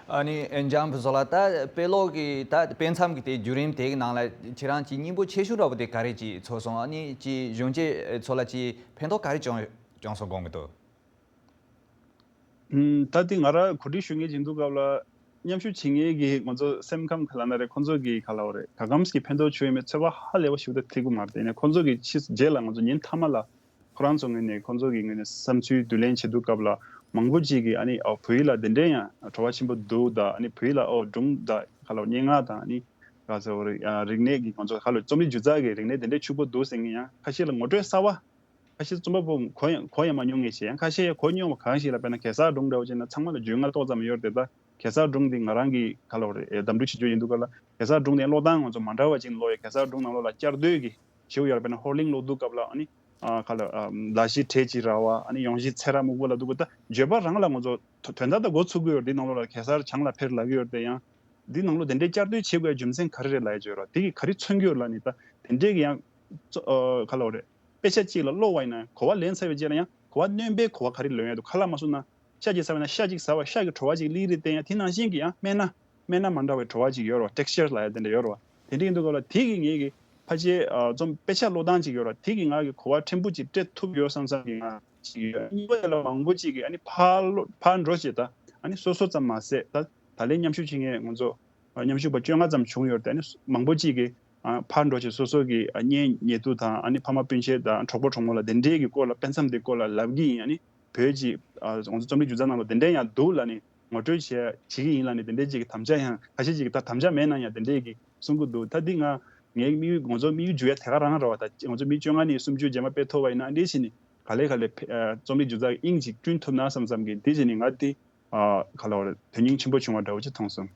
ཨ་ནི་འཇམ་དབྱངས་ཕུན་ཚོགས་ལགས། ད་དཔེ་ཀློག་གི་ད་དཔེ་མཚམས་ཀྱི་དེ་བརྒྱུད་རིམ་དེའི་ནང་ལ་ཁྱེད་རང་ཅིག་སྙིང་པོ་ཆེ་ཤོས་འདྲ་བོ་དེ་ག་རེ་ཅིག་ཚོར་སོང་། ཨ་ནི་ཅིག་གཞོན་སྐྱེས་ཚོ་ལ་ཅིག་ཕན་ཐོགས་ག་རེ་བྱུང་བྱུང་སོང་དགོངས་ཀྱི་འདུག་ཨུམ། ད་དེ་ང་རང་གོ་སྒྲིག་ཞུ་མཁན་ཅིག་འདུག་སྐབས་ལ། མཉམ་ཞུགས་བྱེད་མཁན་གྱི་ང་ཚོ་སེམས་ཁམས་ག་ལབ་ན་རེད། ཁོང་ཚོ་གི་ག་ལབ་དགོས་རེད། ག་གམ་གྱི་ཕན་ཐོགས་བྱུང་ཡོད་མེད་ཚོད་དཔག་ཧ་ལས་པ་ཞིག་ད་ཐིག་གི་མ་རེད། དེ་ནས་ཁོང་ཚོ་གི་ཕྱི་རྗེས་ལ་ང་ཚོ་ཉིན་མཐའ་མ་ལ་ཁོ་རང་ཚོ་ངོས་ནས་ཁོང་ཚོ་གི་ངོས་ནས་བསམ་ཚུལ་བསྡུ་ལེན་བྱེད་དུས་སྐབས་ལ། མང་པོ་ཅིག་གིས་ཨ་ནི་ཨོ་བོད་ཡིག་ལ་དེ་འདྲའི་ཡང་བྲོ་བ་ཆེན་པོ་འདུག་ད། ཨ་ནི་བོད་ཡིག་ལ་ཨོ་སྒྲུང་དང་ག་ལབ་སྙན་ངག་དང་། ཨ་ནི་ག་ཚོད་རིག་ཨ་རིག་གནས་ཀྱི་ང་ཚོ་ག་ལབ་རྩོམ་རིག་སྒྱུ་རྩལ་གྱི་རིག་གནས་དེ་འདྲའི་ཕྱུག་པོ་འདུག་ཟེར་མཁན་ཡང་ཁ་ཤས་ལ་ངོ་སྤྲོད་གསར་བ། ཁ་ཤས་རྩོམ་པ་པོ་གོ་ཡང་གོ་ཡང་མ་མྱོང་མཁན་ཞིག་ཡང་ཁ་ཤས་ཡང་གོ་མྱོང་བ། གང་ཞིག་ལ་དཔེར་ན་གེ་སར་སྒྲུང་འདྲ་བོ་བྱས་ན་ཚང་མ་ལ་བརྗོད་ང་ཏོག་ཙམ་ཡོད་རེད་དེ། ད་གེ་སར་སྒྲུང་འདི་ང་རང་གིས་ག་ལབ་དགོས་རེད། གདམ་འདུ་བྱེད་རྒྱུ་ཡིན་འདུག་ག་ལ། གེ་སར་སྒྲུང་དེ་ཀློག་སྟངས་ང་ཚོ་མ་འདྲ་བ་ཅིག་ཀློག་ཡོད། གེ་སར་སྒྲུང་ནང་ལོགས་ལ་བསྐྱར་ཟློས་ཀྱི་ཞེ་པོ་ཡོད་རེད། དཔེར་ན་ཧོར་གླིང་ཀློག་དུས་སྐབས་ལ་ཨ་ནི་ཨ་ག་ལབ་ཨ་ལ་ཤི་བྲེ་གཅིག་ར་བ། ཨ་ནི་ཡོང་ཤི་ཚེ་རབས་སྨུག་པོ་ལབ་དུས་སྐབས། ད་བརྗོད་པ་རང་ལ་ང་ཚོ་དོན་དག་ད་འགོ་ཚུགས་ཀྱི་ཡོད་རེད། འདི་ནང་ལོགས་ལ་གེ་སར་བྱང་ལ་ཕེབས་ལབ་ཀྱི་ཡོད་རེད་དེ། ཡང་འདི་ནང་ལོགས་དེ་འདྲའི་བསྐྱར་ཟློས་བྱེད་དགོས་རྒྱུ་མཚན་ག་རེ་རེད་ལབ་ཡ་ཅིག་ཡོད་རེད། དེ་གིས་ག་རེ་མཚོན་གྱི་ཡོད་ལབ་ནི། ད་དེ་འདྲའི་གི་ཡང་ག་ལབ་དགོས་རེད། དཔེ་ཆ་གཅིག་ལ་ཀློག་པ་ཡིན་ན་གོ་བ་ལེན་ཚར་བའི་རྗེས་ལ་ཡང་གོ་བ་སྣོན་པའི་གོ་བ་ག་རེ་ལོན་ཡ་འདུག་ཁ་ལག་མ་བཟོས་ན་ཤ་གཅིག་ཟ་བ་ཡིན་ན་ཤ་གཅིག་ཟ་བ། ཤ་གི་བྲོ་བ་གཅིག་སླེབས་རེད་དེ། ཡང་དེ་ནང་བཞིན་གྱི་ཡང་སྨན་སྣ་སྨན་སྣ་མ་འདྲ་བའི་བྲོ་བ་གཅིག་ཡོད་རེད་བ། ཊེག་སི་ཅར་ལབ་ཡ་དེ་འདྲ་ཡོད་རེད་བ། དེ་འདྲ་ཡིན་དུས་སྐབས་ལ་དེ་གིས་ངེད་ཀྱི་ཕལ་ཆེར་ཨ་རྩོམ་དཔེ་ཆ་ཀློག་སྟངས་གཅིག་ཡོད་རེད་བ། དེ་གིས་ང་གི་གོ་བ་ཕྲན་བུ་གཅིག་སྤྲད་ཐུབ་ཡོད་བསམ་བསམ་གྱི་ང་གཅིག་ཡོད། གཉིས་པ་དེ་ལ་མང་པོ་གཅིག་གིས་ཨ་ནི་ཕར་ལོ་ཕར་འགྲོ་བྱས། ད་ཨ་ནི་སོ་སོ་ཙམ་མ་ཟད་ད་ད་ལན་མཉམ་ཞུགས་བྱེད་མཁན་ང་ཚོ་མཉམ་ཞུགས་པ་བཅོ་ལྔ་ཙམ་བྱུང་ཡོད་རེད། ཨ་ནི་མང་པོ་གཅིག་གིས་ཨ་ཕར་འགྲོ་བྱས་སོ་སོ་གི་ཨ་གཉེན་ཉེ་དུ་དང་། ཨ་ནི་ཕ་མ་སྤུན་མཆེད་དང་གྲོགས་པོ་གྲོགས་མོ་ལ་དེ་འདྲའི་གི་སྐོར་ལ་དཔེ་མཚམས་དེ་སྐོར་ལ་ལབ་ཀྱི་ཡིན། ཨ་ནི་བོད་ཀྱི་ཨ་ང་ཚོ་རྩོམ་རིག་སྒྱུ་རྩལ་ནང་ལ་དེ་འདྲའི་ཡང་འདུག་ལབ་ནི་ངོ་སྤྲོད་བྱེད་བྱེད་ཀྱི་ཡིན་ལབ་ནི་དེ་འདྲའི་གཅིག་གི་དམ་བཅའ་ཡང་། ཁ་ཤས་ཅིག་གིས་ད་དམ་བཅའ་མེད་ན་ཡང་དེ་འདྲའི་གི་གསུང་གི་འདུག་ད་འདི་ང་ངའི་དམིགས་ཡུལ་ང་ཚོ་དམིགས་ཡུལ་འཇུག་ཡ་དེ་ག་རང་རེད་བ། ད་ང་ཚོ་མི་བཅོ་ལྔ་ནས་སུམ་ཅུ་རྗེས་མ་དཔེ་ཐོབ་པ་ཡིན་ན། འདི་བྱས་ནི་ག་ལེ་ག་ལེ་ཕེ་ཨ་རྩོམ་རིག་སྒྱུ་རྩལ་གྱི་དབྱིངས་ཅིག་བསྐྲུན་ཐུབ་ན་བསམ་བསམ་གི། འདི་བྱས་ནི་ང་འདི་ཨ་ག་ལབ་དགོས་རེད། དོན་སྙིང་ཆེན་པོ་བྱུང་བ་འདྲ་བོ་ཅིག་མཐོང་སོང་།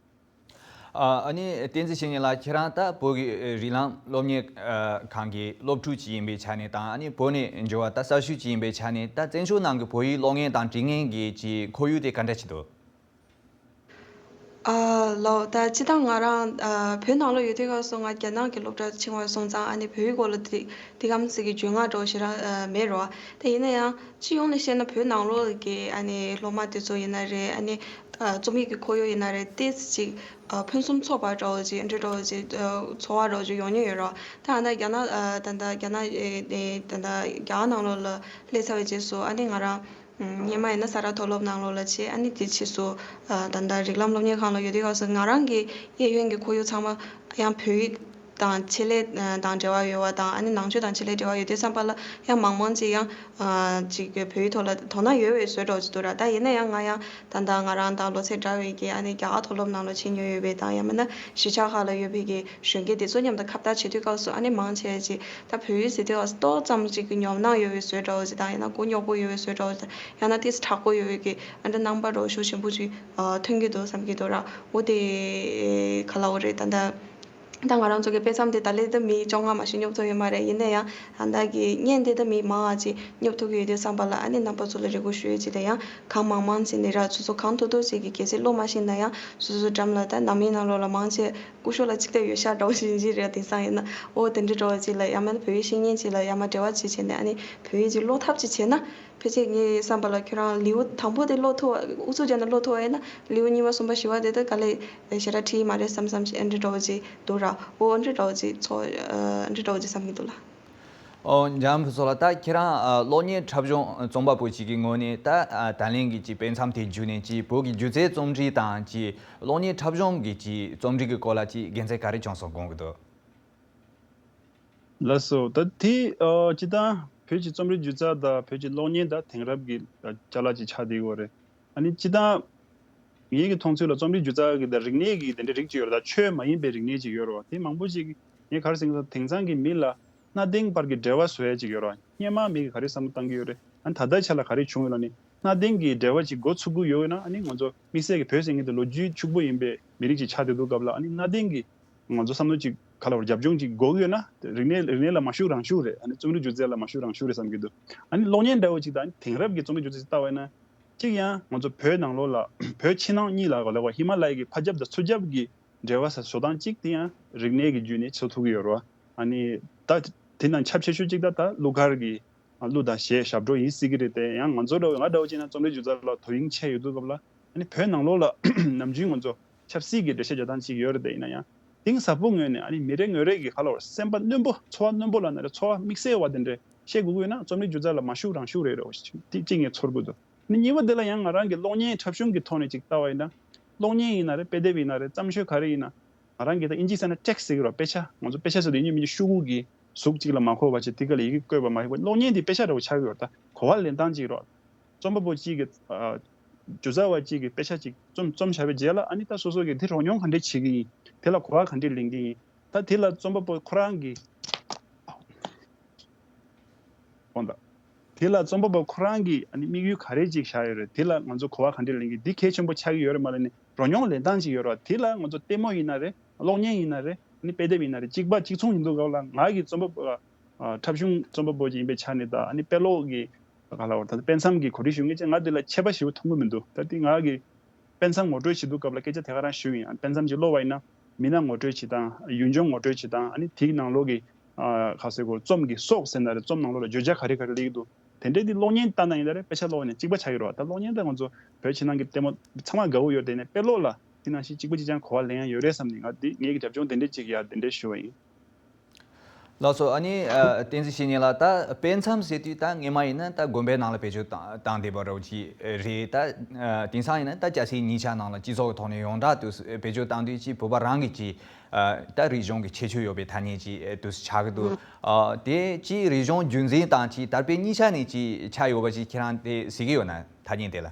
ཨ་ཨ་ནི་བསྟན་འཛིན་བཤེས་གཉེན་ལགས། ཁྱེད་རང་ད་བོད་ཀྱི་རིགས་ལམ་སློབ་གཉེར་ཨ་ཁང་གི་སློབ་ཕྲུག་ཅིག་ཡིན་པའི་ཆ་ནས་དང་། ཨ་ནི་བོད་ནས་འབྱོར་བ་ད་གསར་ཞུགས་ཅིག་ཡིན་པའི་ཆ་ནས། ད་བཙན་བྱོལ་ནང་གི་བོད་ཡིག་ཀློག་མཁན་དང་འབྲི་མཁན་གྱི་ཅིག་ཁོར་ཡུག་དེ་ག་འདྲ་ཅིག་འདུག་ཨ་ལགས། ད་སྤྱིར་བཏང་ང་རང་ཨ་བོད་ནང་ལོགས་ཡོད་དུས་སྐབས་སུ་ང་རྒྱ་ནག་གི་སློབ་གྲྭར་ཕྱིན་པ་སོང་ཙང་། ཨ་ནི་བོད་ཡིག་སྐོར་ལ་དེ་དེ་གམ་ཟིག་གི་རྒྱུས་མངའ་འདྲ་བོ་ཞེ་དྲག་ཨ་མེད་རེད་བ། དེ་ཡིན་ན་ཡང་སྤྱི་ཡོངས་ནས་བཤད་ན་བོད་ནང་ལོགས་ཀྱི་ཨ་ནི་སློབ་མ་དེ་ཚོ་ཡིན་ན་རེད། ཨ་ནི་ཨ་རྩོམ་ཡིག་གི་ཁོར་ཡུག་ཡིན་ན་རེད། ཏོག་ཙམ་ཅིག་ཨ་ཕུན་སུམ་ཚོགས་པ་འདྲ་བོ་ཅིག་འདྲ་འདྲ་བོ་ཅིག་ཨ་ཚོར་བ་འདྲ་བོ་ཅིག་ཡོང་མྱོང་ཡོད་རེད་བ། ད་ཨ་ད་རྒྱ་ནག་ཨ་ད་ད་རྒྱ་ནག་ཨེ་ཨེ་ད་ད་རྒྱ་གར་ནང་ལོགས་ལ་སླེབས་ཚར་བའི་རྗེས་སུ། ཨ་ནི་ང་རང་སྔོན་མ་ཡིན་ན་ས་རཱ་མཐོ་སློབ་ནང་ལོགས་ལ་བྱས། ཨ་ནི་དེ་ཕྱིས་སུ་ཨ་ད་ལྟ་རིགས་ལམ་སློབ་གཉེར་ཁང་ལ་ཡོད་དུས་སྐབས་སུ་ང་རང་གི་གཡས་གཡོན་གྱི་ཁོར་ཡུག་ཚང་མ་ཡང་བོད་ཡིག་དང་ཆེད་ལས་དང་འབྲེལ་བ་ཡོད་པ་དང་། ཨ་ནི་ནང་ཆོས་དང་ཆེད་ལས་འབྲེལ་བ་ཡོད་དུས་ཙམ་པ་ལ་ཡང་མང་མང་ཅིག་ཡང་ཨ་ཅིག་བོད་ཡིག་ཐོག་ལ་དོ་སྣང་ཡོད་པའི་བཟོ་འདྲ་བོ་ཅིག་འདུག་ར། ད་ཡིན་ན་ཡང་ང་ཡང་ད་ལྟ་ང་རང་དང་ལོ་ཚད་འདྲ་བའི་གི་ཨ་ནི་རྒྱ་གར་མཐོ་སློབ་ནང་ལ་ཕྱིན་མྱོང་ཡོད་པའི་དང་། ཡང་མིན་ན་གཞིས་ཆགས་ཁག་ལ་ཡོད་པའི་གི་གཞོན་སྐྱེས་དེ་ཚོ་མཉམ་དུ་ཁ་བརྡ་བྱེད་དུས་སྐབས་སུ། ཨ་ནི་མང་ཆེ་ཅིག་ད་བོད་ཡིག་ཟེར་དུས་སྐབས་སུ་ཏོག་ཙམ་ཅིག་གི་ཉོབ་སྣང་ཡོད་པའི་བཟོ་འདྲ་བོ་ཅིག་དང་། ཡང་ན་མགོ་རྙོག་པོ་ཡོད་པའི་བཟོ་འདྲ་བོ་ཅིག་དང་། ཡང་ན་ཏོག་ཙམ་དྲག་པོ་ཡོད་པའི་གི་ཨ་འདྲ་རྣམ་པ་འདྲ་བོ་ཤུགས་ཆེན་པོ་ཅིག་ཨ་ཐོན་གྱི་འདུག་བསམ་གྱི་འདུག་ར། འོ་དེ་ག་ལབ་དགོས་རེད། ད་ལྟ་ད་ང་རང་ཚོ་གི་དཔེ་མཚམས་དེ་ད་ལས་ད་མི་བཅོ་ལྔ་མ་ཞིག་སྙོབ་ཐུབ་ཡོད་མ་རེད། ཡིན་ན་ཡང་ད་ལྟ་གི་བརྙན་དེ་ད་མི་མང་བ་ཅིག་སྙོབ་ཐུབ་ཀྱི་ཡོད་དུས་ཙམ་པ་ལ། ཨ་ནི་རྣམ་པ་ཚོ་ལ་རེ་སྐུལ་ཞུ་ཡས་ཅིག་དང་། ཡང་གང་མང་མང་ཅིག་ནས་ར་སོ་སོ་གང་ཐུབ་ཐུབ་ཅིག་གིས། གལ་སྲིད་ཀློག་མ་ཤེས་ན་ཡང་སོ་སོ་འགྲམ་ལ་ད་ནང་མིའི་ནང་ལོགས་ལ་མང་ཆེ་སྐུ་ཞབས་ལ་ཅིག་ལྟ་ཡོད་ཤག་འདྲ་བོ་ཞིག་ཡིན་གྱི་རེད། དེང་སང་ཡིན་ན་འོ་དེ་འདྲ་འདྲ་བོ་ཅིག་ལ། ཡང་མིན་ན་བོད་ཡིག་ཤེས་མཁན་ཅིག་ལ་ཡང་མ་འབྲེལ་བ་ཅིག་བྱས་ནས། ཨ་ནི་བོད་ཡིག་ཅིག་ཀློག་ཐབས་ཅིག་བྱས་ན། ཕལ་ཆེར་ངའི་བསམ་པ་ལ་ཁྱོད་རང་ལེའུ་དང་པོ་དེ་ཀློག་ཐུབ་པ། ཨུ་ཚུགས་བརྒྱབ་ནས་ཀློག་ཐུབ་པ་ཡིན་ན། ལེའུ་གཉིས་པ་གསུམ་པ་བཞི་པ་དེ་ད་ག་ལེ་ཞེ་དྲག་འཕྲོད་ཀྱི་མ་རེད་བསམ་བསམ་ཞིག་ཨ་འདྲ་འདྲ་བོ་ཅིག་འདུག་ར། འོ་ཨ་འདྲ་འདྲ་བོ་ཅིག་ཚོར། ཨ་འདྲ་འདྲ་བོ་ཅིག་བསམ་གྱི་འདུག་ལགས། ཨོ་འཇམ་དབྱངས་ཕུན་ཚོགས་ལགས། ད་ཁྱེད་རང་ཨ་གློག་བརྙན་འཁྲབ་གཞུང་རྩོམ་པ་པོ་ཞིག་གི་ངོས་ནས། ད་ཨ་ད་ལན་གྱི་ཅིག་དཔེ་མཚམས་དེ་བརྒྱུད་ནས་ཅིག་བོད་ཀྱི་སྒྱུ་རྩལ་རྩོམ་རིག་དང་ཅིག་གློག་བརྙན་འཁྲབ་གཞུང་གི་ཅིག་རྩོམ་རིག་གི་སྐོར་ལ་ཅིག་དགེ་མཚན་ག་རེ་བྱུང་སོང་དགོངས་ཀྱི་འདུག་ལགས་སོ། ད་དེ་ཨ་སྤྱིར་བཏང་བོད་ཀྱི་རྩོམ་རིག་སྒྱུ་རྩལ་དང་བོད་ཀྱི་གློག་བརྙན་ད་དེང་རབས་ཀྱི་ཨ་ཅ་ལག་ཅིག་ཆགས་བསྡད་ཡོད་རེད། ཨ་ནི་སྤྱིར་བཏང་ངེད་ཀྱི་མཐོང་ཚུལ་ལ་རྩོམ་རིག་སྒྱུ་རྩལ་གྱི་ད་རིག་གནས་ཀྱི་དེ་འདྲའི་རིགས་ཅིག་ཡོད་རེད། ད་ཆོས་མ་ཡིན་པའི་རིག་གནས་ཅིག་ཡོད་རེད་བ། དེ་མང་པོ་ཅིག་ངས་ག་རེ་ཟེར་གྱི་འདུག་དེང་སང་གི་མི་ལ་གནའ་དེང་བར་གྱི་འབྲེལ་བ་བཟོ་ཡ་ཅིག་ཡོད་རེད་བ། སྔོན་མ་མི་གིས་ག་རེ་བསམ་བློ་བཏང་གི་ཡོད་རེད། ཨ་ནི་ད་ལྟའི་ཆ་ལ་ག་རེ་བྱུང་ཡོད་ལབ་ནི། གནའ་དེང་གི་འབྲེལ་བ་ཅིག་འགོ་ཚུགས་ཀྱི་ཡོད་ན། ཨ་ནི་ང་ཚོ་དམིགས་བསལ་གྱི་བོད་ཟེར་མཁན་དེ་ལོ་རྒྱུས་ཕྱུག་པོ་ཡིན་པའི་མི་རིགས་ཅིག་ཆགས་བསྡད་དུས་སྐབས་ལ། ཨ་ནི་གནའ་དེང་གི་ང་ཚོ་བསམ་བློ་ཅིག་ག་ལ་བར་རྒྱབ་ལྗོངས་ཅིག་དགོས་ཀྱི་ཡོད་ན། རིག་གནས་རིག་གནས་ལ་མ་ཞུགས་རང་ཞུགས་རེད། ཨ་ནི་རྩོམ་རིག་སྒྱུ་རྩལ་ལ་མ་ཞུགས་རང་ཞུགས་རེད་བསམ་གྱི་འདུག་ཨ་ནི་གློག་བརྙན་འདྲ་བོ་ཅིག་དང་དེང་རབས་ཀྱི་རྩོམ་རིག་སྒྱུ་རྩལ་ཅིག་ལྟ་བ་ཡིན་ན། གཅིག་ཡང་ང་ཚོ་བོད་ནང་ལོགས་ལ་བོད་ཕྱི་ནང་གཉིས་ལ་ག་ལ་བར་ཧི་མ་ལ་ཡའི་གི་ཕ་རྒྱབ་དང་ཚུར་རྒྱབ་ཀྱི་འབྲེལ་བ་ས་བཟོ་སྟངས་གཅིག་དེ་ཡང་རིག་གནས་ཀྱི་བརྒྱུད་ནས་བཟོ་ཐུབ་ཀྱི་ཡོད་རེད་བ། ཨ་ནི་ད་དེ་ནང་ཁྱབ་ཆེ་ཤོས་གཅིག་ད་ད་གླུ་གར་གྱི་གླུ་དང་གཞས་ཞབས་བྲོ་ཡིན་སྲིད་ཀྱི་རེད་དེ། ཡང་ང་ཚོ་འདྲ་བོ་ང་འདྲ་བོ་བྱས་ན་རྩོམ་རིག་སྒྱུ་རྩལ་ལ་དོ་དབྱིངས་ཆེ་ཡོད་དུས་སྐབས་ལ། ཨ་ནི་བོད་ནང་ལོགས་ལ་ནམ་རྒྱུན་ང་ཚོ་ཆབ་སྲིད་ཀྱི་འགྲེལ་བཤད་རྒྱག་སྟངས་གཅིག་ཡོད་རེད་དེ། ཡིན་ན་ཡང་དེང་ཟབ་པོ་ངོས་ནས། ཨ་ནི་མི་རེ་ངོ་རེ་གི་ག་ལ་བར་སེམས་པ་རྣོན་པོ་ཚོར་བ་རྣོན་པོ་ལབ་ན་རེད། ཚོར་བ་དམིགས་བསལ་བ་དེ་འདྲ་བཤད་དགོས་ཀྱི་ཡོད་ན་རྩོམ་རིག་སྒྱུ་རྩལ་ལ་མ་ཞུགས་རང་ཞུགས་རེད་རེད་བ། དེ་གཅིག་ངས་ཚོར་གྱི་འདུག་ནི་གཉིས་པ་དེ་ལ་ཡང་ང་རང་གི་གློག་བརྙན་འཁྲབ་གཞུང་གི་ཐོག་ནས་ཅིག་ལྟ་བ་ཡིན་ན། གློག་བརྙན་ཡིན་ན་རེད། དཔེ་དེབ་ཡིན་ན་རེད། བརྩམས་ཆོས་ག་རེ་ཡིན་ན། ང་རང་གིས་ད་ཨིན་ཇི་ཟེར་ན་text་ཟེར་གྱི་རོ། དཔེ་ཆ། ང་ཚོ་དཔེ་ཆ་ཟེར་དུས་ཡིན་གཅིག་མིན་གཅིག་ཤོག་གུ་གི་གཟུགས་གཅིག་ལ་མ་གོ་བ་བྱས། དེ་ག་ལ་ཡི་གེ་བཀོད་པ་མ་ཡིན་པ། གློག་བརྙན་དེ་དཔེ་ཆ་འདྲ་བོ་ཆགས་ཀྱི་ཡོད་རེད། ད་གོ་བ་ལེན་སྟངས་གཅིག་རོ། རྩོམ་པ་པོ་གཅིག་གིས་ཨ་སྒྱུ་རྩལ་བ་གཅིག་གིས་དཔེ་ཆ་གཅིག་རྩོམ་རྩོམ་བྱས་པའི་རྗེས་ལ། ཨ་ནི་ད་སོ་སོ་གིས་དེ་རོགས་མྱོང་ག་འདྲས་བྱེད་ཀྱི་ཡིན། དེ་ལ་གོ་བ་ག་འདྲས་ལེན་གྱི་ཡིན། ད་དེ་ལ་རྩོམ་པ་པོ་ཁོ་རང་གིས། དགོངས་དག་དེ་ལ་རྩོམ་པ་པོ་ཁོ་རང་གིས་ཨ་ནི་དམིགས་ཡུལ་ག་རེ་ཅིག་བཞག་ཡོད་རེད། དེ་ལ་ང་ཚོ་གོ་བ་ག་འདྲས་ལེན་གྱི། འདི་གལ་ཆེན་པོ་ཆགས་ཀྱི་ཡོད་རེད་མ་ལབ་ནས་རོ་མྱོང་ལེན་སྟངས་ཅིག་ཡོད་རེད་བ། དེ་ལ་ང་ཚོ་ལྟད་མོ་ཡིན་ན་རེད། གློག་བརྙན་ཡིན་ན་རེད། ཨ་ནི་དཔེ་དེབ་ཡིན་ན་རེད། གཅིག་པ་གཅིག་མཚུངས་ཡིན་དུས་སྐབས་ལ། ང་གི་རྩོམ་པ་པོ་ཨ་འཁྲབ་གཞུང་རྩོམ་པ་པོ་ཅིག་ཡིན་པའི་ཆ་ནས་དང་། ཨ་ནི་དཔེ་ཀློག་གི་ག་ལ་བར་ད་དཔེ་མཚམས་ཀྱི་གོ་སྒྲིག་ཞུ་མཁན་ཅིག་ང་འདི་ལ་ཁྱད་པར་ཞེ་པོ་མཐོང་གི་མི་འདུག་ད་འདི་ང་གི་དཔེ་མཚམས་ངོ་སྤྲོད་བྱེད་དུས་སྐབས་ལ་སྐད་ཆ་དེ་ག་རང་ཞུས་ཡིན། ཨ་དཔེ་མཚམས་ཅིག་ཀློག་པ་ཡིན་ན་མི་སྣ་ངོ་སྤྲོད་བྱེད་སྟངས། ཡུལ་ལྗོངས་ངོ་སྤྲོད་བྱེད་སྟངས། ཨ་ནི་དེའི་ནང་ལོགས་ཀྱི་ཨ་ག་ཟེར་དགོས། རྩོམ་གྱི་སྲོག་ཟེར་ན་རེད། རྩོམ་ནང་ལོགས་ལ་བརྗོད་བྱ་ག་རེ་ག་རེ་སླེབས་ཀྱི་འདུག་དེ་འདྲའི་དེ་གློག་བརྙན་ལྟ་ན་ཡིན་ན་རེད། དཔེ་ཆ་ཀློག་ནས་གཅིག་པ་ཆགས་ཀྱི་རེད་བ། ད་གློག་བརྙན་དེ་ང་ཚོ་བོད་ཕྱི་ནང་གི་ལྟད་མོ་ཚང་མ་དགའ་བོ་ཡོད། དེ་ནས་དཔེ་ཀློག་ལ་དེ་ནང་བཞིན་གཅིག་པ་གཅིག་རྐྱང་གོ་བ་ལེན་ཡ་ཡོད་རེད་བསམ་ནས། ང་འདི་ངེད་ཀྱི་རྒྱབ་ལྗོངས་དེ་འདྲས་ཅིག་ཡ་དེ་འདྲས་ཞུ་བ་ཡིན། ལགས་སོ། ཨ་ནི་ཨ་བསྟན་འཛིན་བཤེས་གཉེན་ལགས། ད་དཔེ་མཚམས་ཟེར་དུས་ད་སྔོན་མ་ཡིན་ན་ད་དགོན་པའི་ནང་ལ་བེད་སྤྱོད་བཏང་བཏང་བསྡད་པ་འདྲ་བོ་ཅིག་རེད། ད་ཨ་དེང་སང་ཡིན་ན་ད་སྐྱ་སེར་གཉིས་ཆ་ནང་ལ་སྤྱི་ཚོགས་ཀྱི་ཐོག་ནས་ཡོངས་གྲགས་དུ་བེད་སྤྱོད་བཏང་དུས་ཅིག་བོད་པ་རང་གི་ཅིག་ཨ་ད་རིག་གཞུང་གི་ཁྱད་ཆོས་ཡོད་པའི་ཐ་སྙད་ཅིག་ཨ་དུ་ཆགས་ཀྱི་འདུག་ཨ་དེ་ཅིག་རིག་གཞུང་རྒྱུན་འཛིན་དང་ཅིག་དར་སྤེལ་གཉིས་ཆ་ནས་ཅིག་ཆགས་ཡོད་པ་ཅིག་ཁྱེད་རང་དེ་གཟིགས་ཀྱི་ཡོད་ན། ཐ་སྙད་དེ་ལ།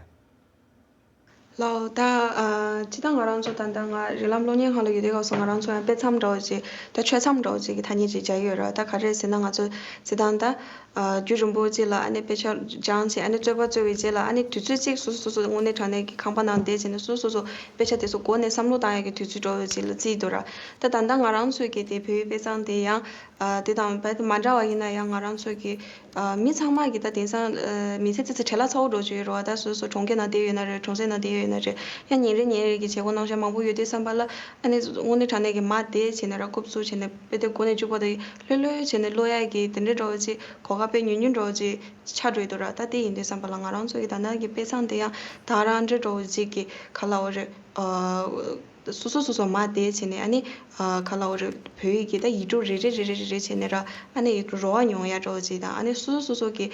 ལགས། ད་ཨ་སྤྱིར་བཏང་ང་རང་ཚོ་ད་ལྟ་ང་རིགས་ལམ་གློག་བརྙན་ཁང་ལ་ཡོད་དུས་སྐབས་སུ་ང་རང་ཚོ་ཡང་དཔེ་མཚམས་འདྲ་བོ་ཅིག་ད་ཆོས་མཚམས་འདྲ་བོ་ཅིག་གི་ཐ་སྙད་ཅིག་སྦྱར་གྱི་ཡོད་རེད། ད་ག་རེ་ཟེར་ན། ང་ཚོ་སྤྱིར་བཏང་ད་ཨ་རྒྱུན་རིང་པོ་ཅིག་ལ་ཨ་ནི་དཔེ་ཆ་སྦྱངས་བྱས། ཨ་ནི་རྩོད་པ་རྩོད་པའི་རྗེས་ལ་ཨ་ནི་དུས་ཚོད་ཅིག་སོ་སོ་སོ་སོ་དངོས་གནས་དྲང་གནས་ཀྱི་ཁང་པ་ནང་བསྡད་བྱས་ནས་སོ་སོ་སོ་དཔེ་ཆ་དེ་ཚོ་མགོ་ནས་བསམ་བློ་བཏང་ཡག་གི་དུས་ཚོད་འདྲ་བོ་ཅིག་ལ་བརྩིས་འདུག་ར། ད་ད་ལྟ་ང་རང་ཚོས་ཀྱི་དེ་བོད་ཡིག་དཔེ་མཚམས་དེ་ཡང་ཨ་དེ་དང་རྦད་དེ་མ་འདྲ་བ་ཡིན་ན་ཡང་། ང་རང་ཚོ་གི་ཨ་མི་ཚང་མ་གི་ད་དེང་སང་ཨ་མི་ཚེ་ཙི་ཙི་བྲེལ་བ་ཚ་བོ་འགྲོ་བཅུག་ཡོད་རེད་བ། ད་སོ་སོ་གྲོང་ཁྱེར་ནང་བསྡད་ཡོད་ན་རེད། གྲོང་གསེབ་ནང་བསྡད་ཡོད་ན་རེད། ཡང་ཉིན་རེ་ཉིན་རེ་གི་བྱེད་སྒོ་རྣམ་གཞག་མང་པོ་ཡོད་དུས་ཙམ་པ་ལ་ཨ་ནི་དངོས་གནས་དྲང་གནས་ཀྱི་མ་བསྡད་བྱས་ནས་ར་རྐུབ་བཙུགས་བྱས་ནས་དཔེ་དེབ་མགོ་ནས་མཇུག་བར་དུ་ལྷོད་ལྷོད་བྱས་ནས་ཀློག་ཡག་གི་དེ་འདྲའི་འདྲ་བོ་ཅིག་གོ་སྐབས་དཔེ་ཉུང་ཉུང་འདྲ་བོ་ཅིག་ཆགས་འགྲོ་ཡི་འདུག་ར། ད་དེ་ཡིན་དུས་ཙམ་པ་ལ་ང་རང་ཚོ་གི་ད་ལྟ་གི་དཔེ་མཚམས་དེ་ཡང་ད་རང་འདྲ་འདྲ་བོ་ཅིག་གི་ག་ལབ་དགོས་རེད། ཨ། སོ་སོ་སོ་སོ་མ་བསྡད་བྱས་ནས་ཨ་ནི་ཨ་ག་ལབ་དགོས་རེད། བོད་ཡིག་གི་ད་ཡིག་འབྲུ་རེ་རེ་རེ་རེ་རེ་རེ་བྱས་ནས་ར། ཨ་ནི་ཡིག་འབྲུ་རོ་བ་མྱོང་ཡ་འདྲ་བོ་ཅིག་དང་། ཨ་ནི་སོ་སོ་སོ་སོ་གི་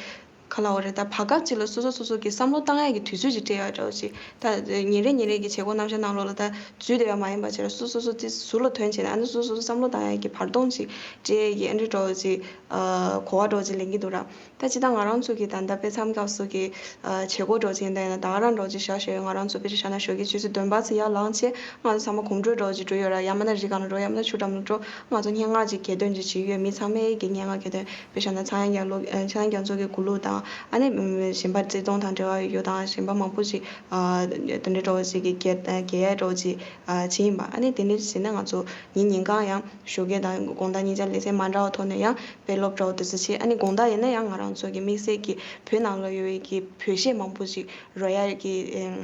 ག་ལབ་དགོས་རེད། ད་བར་སྐབས་ཅིག་ལ་སོ་སོ་སོ་སོ་གི་བསམ་བློ་བཏང་ཡ་གི་དུས་ཚོད་ཅིག་སྤྲད་ཡ་འདྲ་བོ་ཅིག་ད་ཉིན་རེ་ཉིན་རེ་གི་བྱེད་སྒོ་རྣམ་གཞག་ནང་ལོགས་ལ་ད་འཛུལ་བསྡད་ཡ་མ་ཡིན་པ་བྱས་ར། སོ་སོ་སོ་སོ་དེ་ཟུར་ལ་ཐོན་བྱས་ནས་ཨ་ནི་སོ་སོ་སོ་བསམ་བློ་བཏང་ཡ་གི་བར་སྟོང་ཅིག་སྤྲད་ཡ་གི་ཨ་འདྲ་འདྲ་བོ་ཅིག་ཨ་གོ་བ་འདྲ་བོ་ཅིག་ལེན་གྱི་འདུག་ར། ད་ཅི་ད་ང་རང་ཚོ་གི་ད་ལྟ་དཔེ་མཚམས་སྐབས་སུ་གི་ཨ་བྱེད་སྒོ་འདྲ་བོ་ཅིག་ཡིན་ད་ཡིན་ན་ད་ག་རང་འདྲ་བོ་ཅིག་བཞག་བཞག་ཡོད། ང་རང་ཚོ་དཔེ་ཆ་བཞག་ན་ཞོགས་ཀའི་ཆུ་ཚོད་བདུན་པ་ཙམ་ཡར་ལངས་བྱས་ང་ཚོ་ཚང་མ་གོམ་བགྲོད་འདྲ་བོ་ཅིག་འགྲོ་ཡོད་ར། ཡང་མིན་ན་རི་སྒང་ལ་འགྲོ། ཡང་མིན་ན་ཆུ་འགྲམ་ལ་འགྲོ། ང་ཚོ་སྙན་ངག་ཅིག་གྱེར་འདོན་ཅིག་བྱེད་ཀྱི་ཡོད། མི་ཚང་མས་ཀྱི་སྙན་ངག་གྱེར་འདོན། དཔེ་བཞག་ན་ཚངས་དབྱངས་རྒྱ་མཚོ། ཨ་ཚངས་དབྱངས་རྒྱ་མཚོ་གི་མགུར་གླུ་དང་། ཨ་ནི་གཞན་པ་བརྩེ་དུང་དང་འབྲེལ་བ་ཡོད་དང་། གཞན་པ་མང་པོ་ཅིག་ཨ་དེ་འདྲ་འདྲ་བོ་ཅིག་གི་གྱེར་གྱེར་ཡ་འདྲ་བོ་ཅིག་ཨ་བྱེད་ཡིན་པ། ཨ་ནི་དེ་འདྲ་བྱས་ན་ང་ཚོ་ཉིན་ཉིན་གང་ཡང་ཞོགས་ཀས་དང་དགོང་དག་གཉིས་ཆ་ལེ་ཚན་མ་འདྲ་བ་ཐོག་ནས་ཡང་དཔེ་ཀློག་འདྲ་བོ་དེ་ཚོ་བྱེད། ཨ་ནི་དགོང་དག་ཡིན་ན་ཡང་ང་རང་ཚོ་གི་དམིགས་བསལ་གྱི་བོད་ནང་ལ་ཡོད་པའི་གི་བོད་གཞས་མང་པོ་ཅིག་རོལ་ཡ་གི་ཨེམ་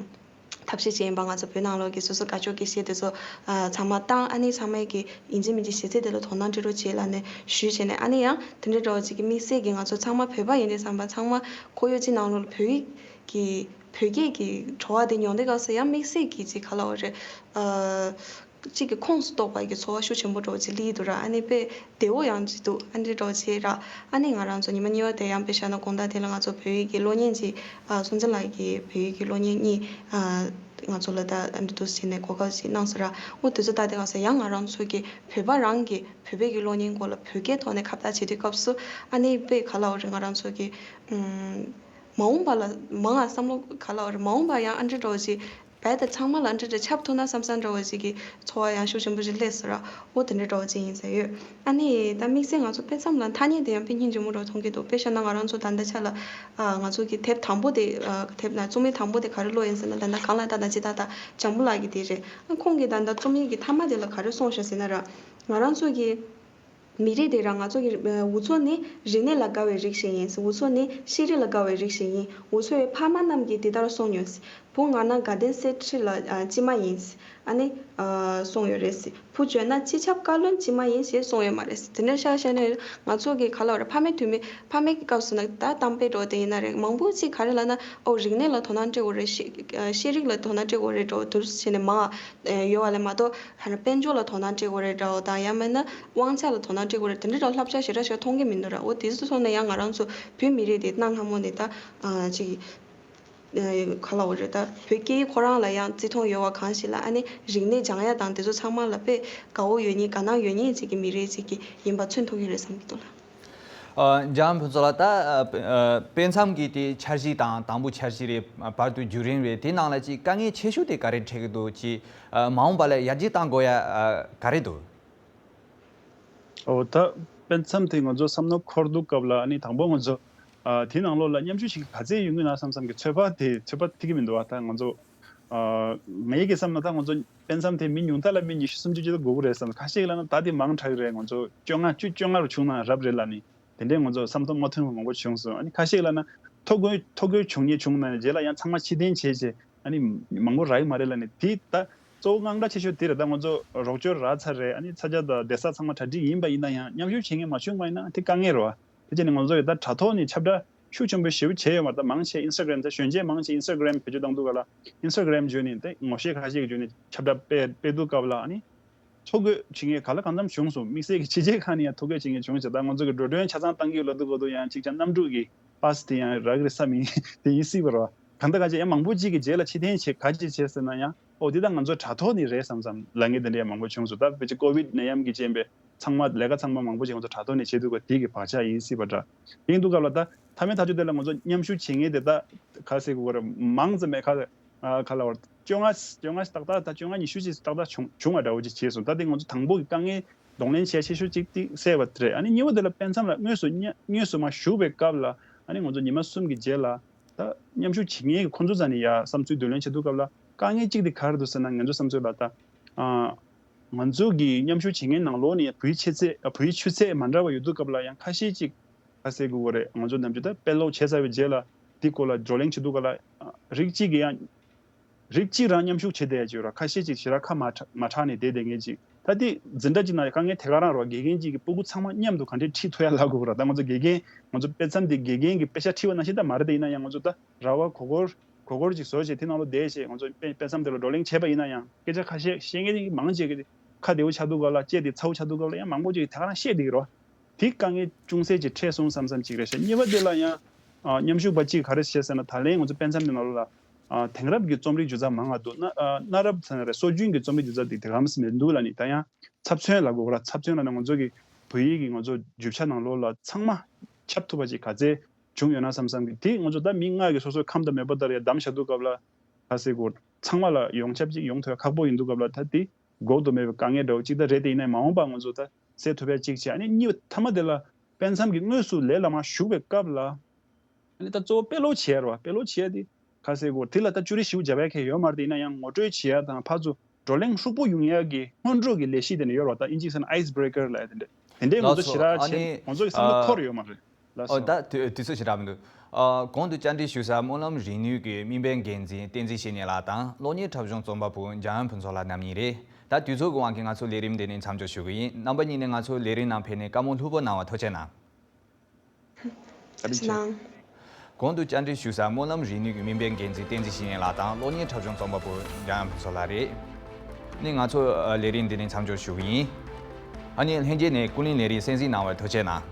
ཐབས་ཤེས་བྱས་ཡིན་པ། ང་ཚོ་བོད་ནང་ལོགས་ཀྱི་སོ་སོ་དགའ་ཕྱོགས་ཀྱི་གཞས་དེ་ཚོ་ཨ་ཚང་མ་བཏང་། ཨ་ནི་ཚང་མས་ཀྱི་ཡིན་གཅིག་མིན་གཅིག་གཞས་ཚིག་དེ་ལ་དོ་སྣང་སྤྲད་རོགས་བྱེད་ལབ་ནས་ཞུས་བྱས་ནས། ཨ་ནི་ཡང་དེ་འདྲ་འདྲ་བོ་ཅིག་གི་དམིགས་བསལ་གྱི་ང་ཚོ་ཚང་མ་བོད་པ་ཡིན་དུས་ཙམ་པ་ཚང་མ་ཁོར་ཡུག་ཅིག་ནང་ལོགས་ལ་བོད་ཡིག་གི་བོད་སྐད་ཀྱི་བྲོ་བ་དེ་མྱོང་དུས་སྐབས་སུ་ཡང་དམིགས་བསལ་གྱི་ཅིག་ག་ལབ་དགོས་རེད། ཨ། གཅིག་གི་ཁོངས་སུ་གཏོགས་པ་གི་ཚོར་བ་ཤུགས་ཆེན་པོ་འདྲ་བོ་ཅིག་སླེབས་འདུག་ར། ཨ་ནི་དཔེ་བདེ་བོ་ཡང་ཅིག་འདུག་ཨ་འདྲ་འདྲ་བོ་ཅིག་ར། ཨ་ནི་ང་རང་ཚོ་ཉི་མ་གཉིས་པ་དེ་ཡང་དཔེ་བཞག་ན་དགོང་དག་དེ་ལ་ང་ཚོ་བོད་ཡིག་གི་གློག་བརྙན་ཅིག་ཨ་སྲོང་བཙན་ལགས་ཀྱི་བོད་ཡིག་གི་གློག་བརྙན་གཉིས་ཨ་ང་ཚོ་ལ་ད་ཨ་འདྲ་འདུག་ཟེར་ནས་གོ་སྐབས་ཅིག་གནང་སོང་ར། འོ་དེ་ཚོ་ལྟ་དེ་ག་ས་ཡང་ང་རང་ཚོ་གི་བོད་པ་རང་གི་བོད་པའི་གི་གློག་བརྙན་སྐོར་ལ་བོད་སྐད་ཐོག་ནས་ཁ་བརྡ་བྱེད་དུས་སྐབས་སུ་ཨ་ནི་དཔེ་ག་ལབ་དགོས་རེད། ང་རང་ཚོ་གི་ཨམ་མ་འོངས་པ་ལ་མང་ང་བསམ་བློ་ག་ལབ་དགོས་རེད། མ་འོངས་པ་ཡང་ཨ་འདྲ་འདྲ་བོ་ཅིག་བས་ད་ཚང་མ་ལ་འདྲ་འདྲ་ཁྱབ་ཐུབ་ན་བསམ་བསམ་འདྲ་བོ་ཅིག་གི་ཚོར་བ་ཡང་ཤུགས་ཆེན་པོ་ཞིག་སླེབས་སོང་ར། འོ་དེ་འདྲ་འདྲ་བོ་ཅིག་ཡིན་ས་ཡོད། ཨ་ནི་ད་དམིགས་བསལ་ང་ཚོ་དཔེ་མཚམས་ལ་ཐ་སྙད་དེ་ཡང་དཔེ་སྙིང་རྗེ་མོ་འདྲ་བོ་མཐོང་གི་འདུག་དཔེ་བཞག་ན་ང་རང་ཚོ་ད་ལྟ་ཆ་ལ་ཨ་ང་ཚོ་གི་དེབ་དང་པོ་དེ་ཨ་དེབ་ན་རྩོམ་ཡིག་དང་པོ་དེ་ག་རེ་ཀློག་ཡིན་ཟེར་ན། ད་ལྟ་གང་ལ་ད་ད་ཅི་ད་ད་འཇམ་པོ་ལགས་ཀྱི་དེ་རེད། ཨ་ཁོང་གིས་ད་ལྟ་རྩོམ་ཡིག་གི་མཐའ་མ་དེ་ལ་ག་རེ་གསུངས་ཤག་ཟེར་ན་ར། ང་རང་ཚོ་གི་མི་རིགས་དེ་ར་ང་ཚོ་གི་ཨ་འུ་ཚོ་ནི་རིག་གནས་ལ་དགའ་བའི་རིགས་ཤིག་ཡིན། འུ་ཚོ་ནི་ཤེས་རིག་ལ་དགའ་བའི་རིགས་ཤིག་ཡིན། འུ་ཚོའི་ཕ་མ་རྣམས་ཀྱིས་འདི་ལྟར་གསུངས་མྱོང་། བུ་མངལ་ན་དགའ་ལྡན་གསེར་ཁྲི་ལ་ཨ་ཅི་མ་ཡིན། ཨ་ནི་ཨ་གསུངས་ཡོད་རེད། བུ་འབྱོར་ན་སྤྱི་ཁྱབ་བཀའ་བློན་ཅི་མ་ཡིན་ཞེས་གསུངས་ཡོད་མ་རེད། དེ་འདྲ་ཤག་བཤད་ན་ང་ཚོ་གི་ག་ལ་བ་རེད། ཕ་མའི་དུས་མི་ཕ་མའི་སྐབས་སུ་ན་ད་གཏམ་དཔེ་འདྲ་བོ་དེ་ཡིན་ན་རེད། མང་པོ་ཅིག་ག་རེ་ལབ་ན། ཨོ་རིག་གནས་ལ་དོ་སྣང་སྤྲད་དགོས་རེད། ཤེས་ཤེས་རིག་ལ་དོ་སྣང་སྤྲད་དགོས་རེད་འདྲ་བོ་དུ་བྱས་ནས་མ་ཡོད་པ་ལས་མ་གཏོགས། ཧ་ན་དཔལ་འབྱོར་ལ་དོ་སྣང་སྤྲད་དགོས་རེད་འདྲ་བོ་དང་། ཡང་མིན་ན་དབང་ཆ་ལ་དོ་སྣང་སྤྲད་དགོས་རེད། དེ་འདྲ་འདྲ་བོ་བསླབ་བྱ་ཞེ་དྲག་ཞིག་མཐོང་གི་མི་འདུག་ར། འོ་དེ་ཚོ་སོང་ནས་ཡང་ང་རང་ཚོ་བོད་མི་རིགས་དེ་གནའ་སྔ་མོ་ནས་ད་ཨ་ཅིག་ཨ་ག་ལབ་དགོས་རེད། ད་བོད་སྐད་ཡིག་ཁོ་རང་ལ་ཡང་བརྩི་མཐོང་ཡོད་པ་གང་ཞིག་ལ། ཨ་ནི་རིག་གནས་སྦྱང་ཡ་དང་དེ་ཚོ་ཚང་མ་ལ་དཔེ་དགའ་བོ་ཡོད་མཁན་དགའ་སྣང་ཡོད་མཁན་ཅིག་གི་མི་རིགས་ཅིག་གི་ཡིན་པ་མཚོན་ཐུབ་ཀྱི་རེད་བསམ་གྱི་འདུག་ལ། ཨ་འཇམ་དབྱངས་ཕུན་ཚོགས་ལགས། ད་ཨ་དཔེ་མཚམས་ཀྱི་དེ་འཆར་གཞི་དང་དང་པོ་འཆར་གཞི་རེད། བར་དུ་བརྒྱུད་རིམ་རེད། དེ་ནང་ལ་ཅིག་དཀའ་ངལ་ཆེ་ཤོས་དེ་ག་རེ་འཕྲད་ཀྱི་འདུག་ཅིག་ཨ་མ་འོངས་པ་ལ་ཡར་རྒྱས་གཏང་དགོས་ཡ་ཨ་ག་རེ་འདུག་ཨོ་ད་དཔེ་མཚམས་དེ་ང་ཚོ་བསམ་བློ་འཁོར་དུས་སྐབས་ལ། ཨ་ནི་དང་པོ་ང་ཚོ་ཨ་དེ་ནང་ལོགས་ལ་མཉམ་ཞུགས་བྱེད་མཁན་ག་ཚད་ཡོང་གི་ན་བསམ་བསམ་གྱི་ཚོད་དཔག་དེ་ཚོད་དཔག་ཐིག་གི་མི་འདུག་བ། ད་ང་ཚོ་ཨ་ངའི་གི་བསམ་ན་ད་ང་ཚོ་དཔེ་མཚམས་དེ་མི་ཉུང་མཐའ་ལ་མི་ཉི་ཤུ་སུམ་ཅུ་ཅིག་ལ་དགོས་ཀྱི་རེད་བསམ། ཁ་ཤས་ལ་ན་ད་དེ་མང་དྲགས་རེད། ང་ཚོ་བཅོ་ལྔ་བཅུ་བཅོ་ལྔ་རུ་བྱུང་ན་རབ་རེད་ལ་ནི། དེ་འདྲའི་ང་ཚོ་བསམ་བློ་མ་མཐུན་པ་མང་པོ་བྱུང་སོང་། ཨ་ནི་ཁ་ཤས་ལ་ན་ཐོ་འགོད་ཐོ་འགོད་བྱུང་ཉེ་བྱུང་ན་རྗེས་ལ་ཡང་ཚང་མ་ཕྱིར་འཐེན་བྱས་བྱས། ཨ་ནི་མང་པོ་རག་གི་མ་རེད་ལ་ནི། དེ་ད་གཙོ་བོ་དངངས་སྐྲག་ཆེ་ཤོས་དེ་རེད། ད་ང་ཚོ་རོགས་སྐྱོར་རག་ཚར་རེད། ཨ་ནི་ཚ་གྱང་དང་བསྡད་ས་ཚང་མ་གྲ་སྒྲིག་ཡིན་པ་ཡིན་ན་ཡང་མཉམ་ཞུགས་བྱེད་མཁན་མ་བྱུང་བ་ཡིན་ན་དེ་དཀའ་ངལ་རེད་བ། དེ་བྱས་ནས་ང་ཚོ་ཡི་ད་དྲ་ཐོག་ནས་ཁྱབ་བསྒྲགས་ཤུགས་ཆེན་པོ་ཞེ་པོ་བྱས་ཡོད་མ་རེད། ད་མང་ཆེ་ཨིན་སི་ཊ་གྷ་རམ། ད་གཞོན་སྐྱེས་མང་ཆེ་ཨིན་སི་ཊ་གྷ་རམ་བེད་སྤྱོད་བཏང་དུས་ག་ལ་ཨིན་སི་ཊ་གྷ་རམ་བརྒྱུད་ནས་དེ་ངོ་ཤེས་ཁ་ཤས་ཀྱི་བརྒྱུད་ནས་ཁྱབ་བསྒྲགས་སྤེལ་སྤེལ་དུས་སྐབས་ལ། ཨ་ནི་ཐོ་འགོད་བྱེད་མཁན་ག་ལ་གང་འཚམ་བྱུང་སོང་། དམིགས་བསལ་གྱི་ཕྱི་རྒྱལ་ཁག་ནས་ཡང་ཐོ་འགོད་བྱེད་མཁན་བྱུང་ཟེར། ད་ང་ཚོ་གི་འགྲོ་གྲོན་ཆ་ཚང་བཏང་གི་ཡོད་ལབ་དུས་གོ་དུས་ཡང་གཅིག་ཀྱང་གནམ་གྲུ་གི་པ་སི་དེ་ཡང་རག་གི་རེད་བསམ་ཡིན། དེ་ཡིན་སྲིད་པ་རེད་བ། གང་ལྟར་གང་བྱས་ཡང་མང་པོ་ཅིག་གིས་རྗེས་ལ་ཕྱིར་འཐེན་བྱེད་ག་ཅི་བྱས་ཟེར་ན་ཡང་། ཨོ་དེ་ད་ང་ཚོ་དྲ་ཐོག་ནས་རེད་བསམ་བསམ་ལབ་མཁན་དེ་འདྲ་ཡང་མང་པོ་བྱུང་སོང་། ད་ཕལ་ཆེར་ཀོ་བིད་ནད་ཡམས་ཀྱི་རྐྱེན་པས་ཚང་མ་ལས་ཀ་ཚང་མ་མང་པོ་ཅིག་ང་ཚོ་དྲ་ཐོག་ནས་བྱེད་དུས་ག་དེ་གི་བག་ཆགས་ཡིན་སྲིད་པ་འདྲ། ཡིན་དུས་སྐབས་ལ་ད་མཐའ་མའི་ཐག་གཅོད་དེ་ལ་ང་ཚོ་མཉམ་ཞུགས་བྱེད་མཁན་དེ་ད་ག་ཟེར་དགོས་རེད། མང་ཙམ་མེད་ཁ་ཨ་ག་ལ་བར་བཅོ་ལྔ་བཅོ་ལྔ་ཏག་ཏག་ད་བཅོ་ལྔ་ཉི་ཤུ་ཅིག་ཏག་ཏག་བྱུང་བྱུང་བ་འདྲ་བོ་ཅིག་བྱས་སོང་། ད་དེ་ང་ཚོ་དང་པོ་གི་དཀའ་ངལ་གདོང་ལེན་བྱས་ཆེ་ཤོས་ཅིག་དེ་སེལ་བ་དེ་རེད། ཨ་ནི་གཉིས་པ་དེ་ལ་དཔེ་མཚམས་ལ་དངོས་སུ་དངོས་དངོས་སུ་མ་ཞུགས་པའི་སྐབས་ལ་ཨ་ནི་ང་ཚོ་ཉི་མ་གསུམ་གྱི་རྗེས་ལ་ད་མཉམ་ཞུགས་བྱེད་མཁན་གྱི་ཁོང་ཚོ་རྩ་ནས་ཡ་བསམ་ཚུལ་བསྡུ་ལེན་བྱེད་དུས་སྐབས་ལ་དཀའ་ངལ་གཅིག་དེ་ག་རེ་འདུག་ཟེར་ན། ང་ཚོ་བསམ་ཚུལ་ལ་ད་ཨ་ང་ཚོ་གི་མཉམ་ཞུགས་བྱེད་མཁན་ནང་ལོགས་ནས་བོད་ཡིག་ཆུ་ཚད་བོད་ཡིག་ཆུ་ཚད་མ་འདྲ་བ་ཡོད་དུས་སྐབས་ལ་ཡང་ཁ་ཤས་ཅིག་ག་ཟེར་དགོས་རེད། ང་ཚོ་ནམ་རྒྱུན་ད་དཔེ་ཀློག་བྱས་ཚར་བའི་རྗེས་ལ་དེ་སྐོར་ལ་བགྲོ་གླེང་བྱེད་དུས་སྐབས་ལ་རིགས་གཅིག་གིས་ཡང་རིགས་གཅིག་རང་མཉམ་ཞུགས་བྱེད་བསྡད་ཡ་ཅིག་ཡོད་ར། ཁ་ཤས་ཅིག་ཞེ་དྲག་ཁ་མ་གྲག་མ་གྲགས་ནས་བསྡད་བསྡད་མཁན་ཅིག་ད་དེ་འཛིན་གྲྭ་གཅིག་ནང་དཀའ་ངལ་དེ་ག་རང་རེད་བ། དགེ་རྒན་གཅིག་གིས་སྤུ་གུ་ཚང་མ་མཉམ་དུ་ག་འདྲས་ཁྲིད་ཐུབ་ཡ་ལབ་དགོས་ར། ད་ང་ཚོ་དགེ་རྒན་ང་ཚོ་དཔེ་མཚམས་དེ་དགེ་རྒན་གྱིས་དཔེ་ཆ་ཁྲིད་པ་ནང་བཞིན་ད་མ་རེད། དེ་ཡིན་ན་ཡང་ང་ཚོ་ད་ར་བ་གོ་སྐོར་གོ་སྐོར་ཅིག་བཟོས་བྱས་དེ་ནང་ལོགས་བསྡད་བྱས་ང་ཚོ་དཔེ་དཔེ་མཚམས་དེ་ལ་བགྲོ་གླེང་བྱས་པ་ཡིན་ན་ཡང་སྐད་ཆ་ཁ་ཤས་བཤད་མཁན་མང་ཆེ་གིས་ཁ་བདེ་པོ་ཆགས་དུས་སྐབས་ལ་ལྕེ་དེ་ཚ་པོ་ཆགས་དུས་སྐབས་ལ་ཡང་མང་པོ་ཅིག་གིས་དེ་ག་རང་བཤད་བསྡད་ཀྱི་རེད་བ། དེ་དཀའ་ངལ་ཅུང་ཟད་ཅིག་འཕྲད་སོང་བསམ་བསམ་ཅིག་རེད་ཤག་གཉིས་པ་དེ་ལ་ཡང་ཨ་མཉམ་ཞུགས་པ་གཅིག་ག་རེ་བཤད་ཟེར་ན། ད་ལན་ང་ཚོ་དཔེ་མཚམས་དེ་ནང་ལོགས་ལ་ཨ་དེང་རབས་ཀྱི་རྩོམ་རིག་སྒྱུ་རྩལ་མང་ང་འདུག་གནའ་ཨ་གནའ་རབས་ཟེར་ན་རེད། སྲོལ་རྒྱུན་གྱི་རྩོམ་རིག་སྒྱུ་རྩལ་དེ་དེ་ག་རང་མི་འདུག་ལབ་ནི། ད་ཡང་ཚབ་མཚོན་ལབ་དགོས་ར། ཚབ་མཚོན་ལབ་ན་ང་ཚོ་གི་བོད་ཡིག་གི་ང་ཚོ་རྒྱུ་ཆ་ནང་ལོགས་ལ་ཚང་མ་ཁྱབ་ཐུབ་པ་ཅིག་ག་ཚད་བྱུང་ཡོད་ན་བསམ་བསམ་གི། དེ་ང་ཚོ་ད་མི་ལྔ་གིས་སོ་སོའི་ཁམས་དང་མོས་པ་ལྟར་ཡ་བདམས་བཞག་དུས་སྐབས་ལ་ག་ཟེར་དགོས། ཚང་མ་ལ་ཡོངས་ཁྱབ་ཅིག་ཡོང་ཐུབ་ཡ་ཁག་པོ་ཡིན་དུས་སྐབས་ལ་ད་དེ་འགོག་ཏུ་མེད་པའི་དཀའ་ངལ་འདྲ་བོ་ཅིག་ད་རེད། དེ་ཡིན་ནའི་མ་འོངས་པ་ང་ཚོ་ད་སེལ་ཐུབ་ཡ་ཅིག་བྱས། ཨ་ནི་གཉིས་པ་མཐའ་མ་དེ་ལ་དཔེ་མཚམས་ཀྱི་དངོས་སུ་ལས་ལ་མ་ཞུགས་པའི་སྐབས་ལ་ཨ་ནི་ད་གཙོ་བོ་དཔེ་ཀློག་བྱས་ར་བ། དཔེ་ཀློག་བྱས་དེ་ག་ཟེར་དགོས། དེ་ལ་ད་ཅུ་རེ་ཞིབ་རྒྱབ་ཡ་གང་ཡང་ཡོད་མ་རེད། དེ་ཡིན་ན་ཡང་ངོ་སྤྲོད་བྱེད་ཡ་དང་ཕར་ཚུར་བགྲོ་གླེང་ཧྲུག་པོ་ཡོང་ཡ་གི་སྔོན་འགྲོ་གི་ལས་གཞི་དེ་འདྲ་ཡོད་ར་བ། ད་ཨིན་ཇིའི་ཟེར་ན་ཨའི་སི་བྷི་རེ་ཀར་ལབ་ཡ་དེ་འདྲ། དེ་འདྲས་ང་ཚོ་ཞེ་དྲག་བྱས་ང་ཚོ་གི་བསམ་བློ་འཁོར་ཡོད་མ་རེད་ལགས་སོ། ཨོ་ད་དུས་དུས་ཚོད་ཞེ་དྲག་མི་འདུག་ཨ་གོང་དུ་བཅར་འདྲི་ཞུ་ས་སྨོན་ལམ་རིག་ནུས་ཀྱི་དམིགས་འབེན་འགན་འཛིན་བསྟན་འཛིན་བཤེས་གཉེན་ལགས་དང་གློག་བརྙན་འཁྲབ་གཞུང་རྩོམ་པ་པོ་འཇམ་དབྱངས་ཕུན་ཚོགས་ལགས་རྣམ་གཉིས་རེད། ད་དུས་ཚོད་ཀྱི་དབང་གིས་ང་ཚོ་ལས་རིམ་འདི་ནས་མཚམས་འཇོག་ཞུ་གི་ཡིན། རྣམ་པ་གཉིས་ནས་ང་ཚོའི་ལས་རིམ་ནང་ཕེབས་ནས་བཀའ་མོལ་ལྷུག་པོ་གནང་བར་ཐུགས་རྗེ་གནང་། བཀའ་དྲིན་ཆེ། གནང་། གོང་དུ་བཅར་འདྲི་ཞུ་ས་སྨོན་ལམ་རིག་ནུས་ཀྱི་དམིགས་འབེན་འགན་འཛིན་བསྟན་འཛིན་བཤེས་གཉེན་ལགས་དང་གློག་བརྙན་འཁྲབ་གཞུང་རྩོམ་པ་པོ་འཇམ་དབྱངས་ཕུན་ཚོགས་ལགས་རེད། ནི་ང་ཚོ་ཨ་ལས་རིམ་འདི་ནས་མཚམས་འཇོག་ཞུ་གི་ཡིན། ཨ་ནི་ལྷན་རྒྱས་ནས་ཀུན་གླེང་ལས་རིམ་གསན་གཟིགས་གནང་བར་ཐུགས་རྗེ་གནང་།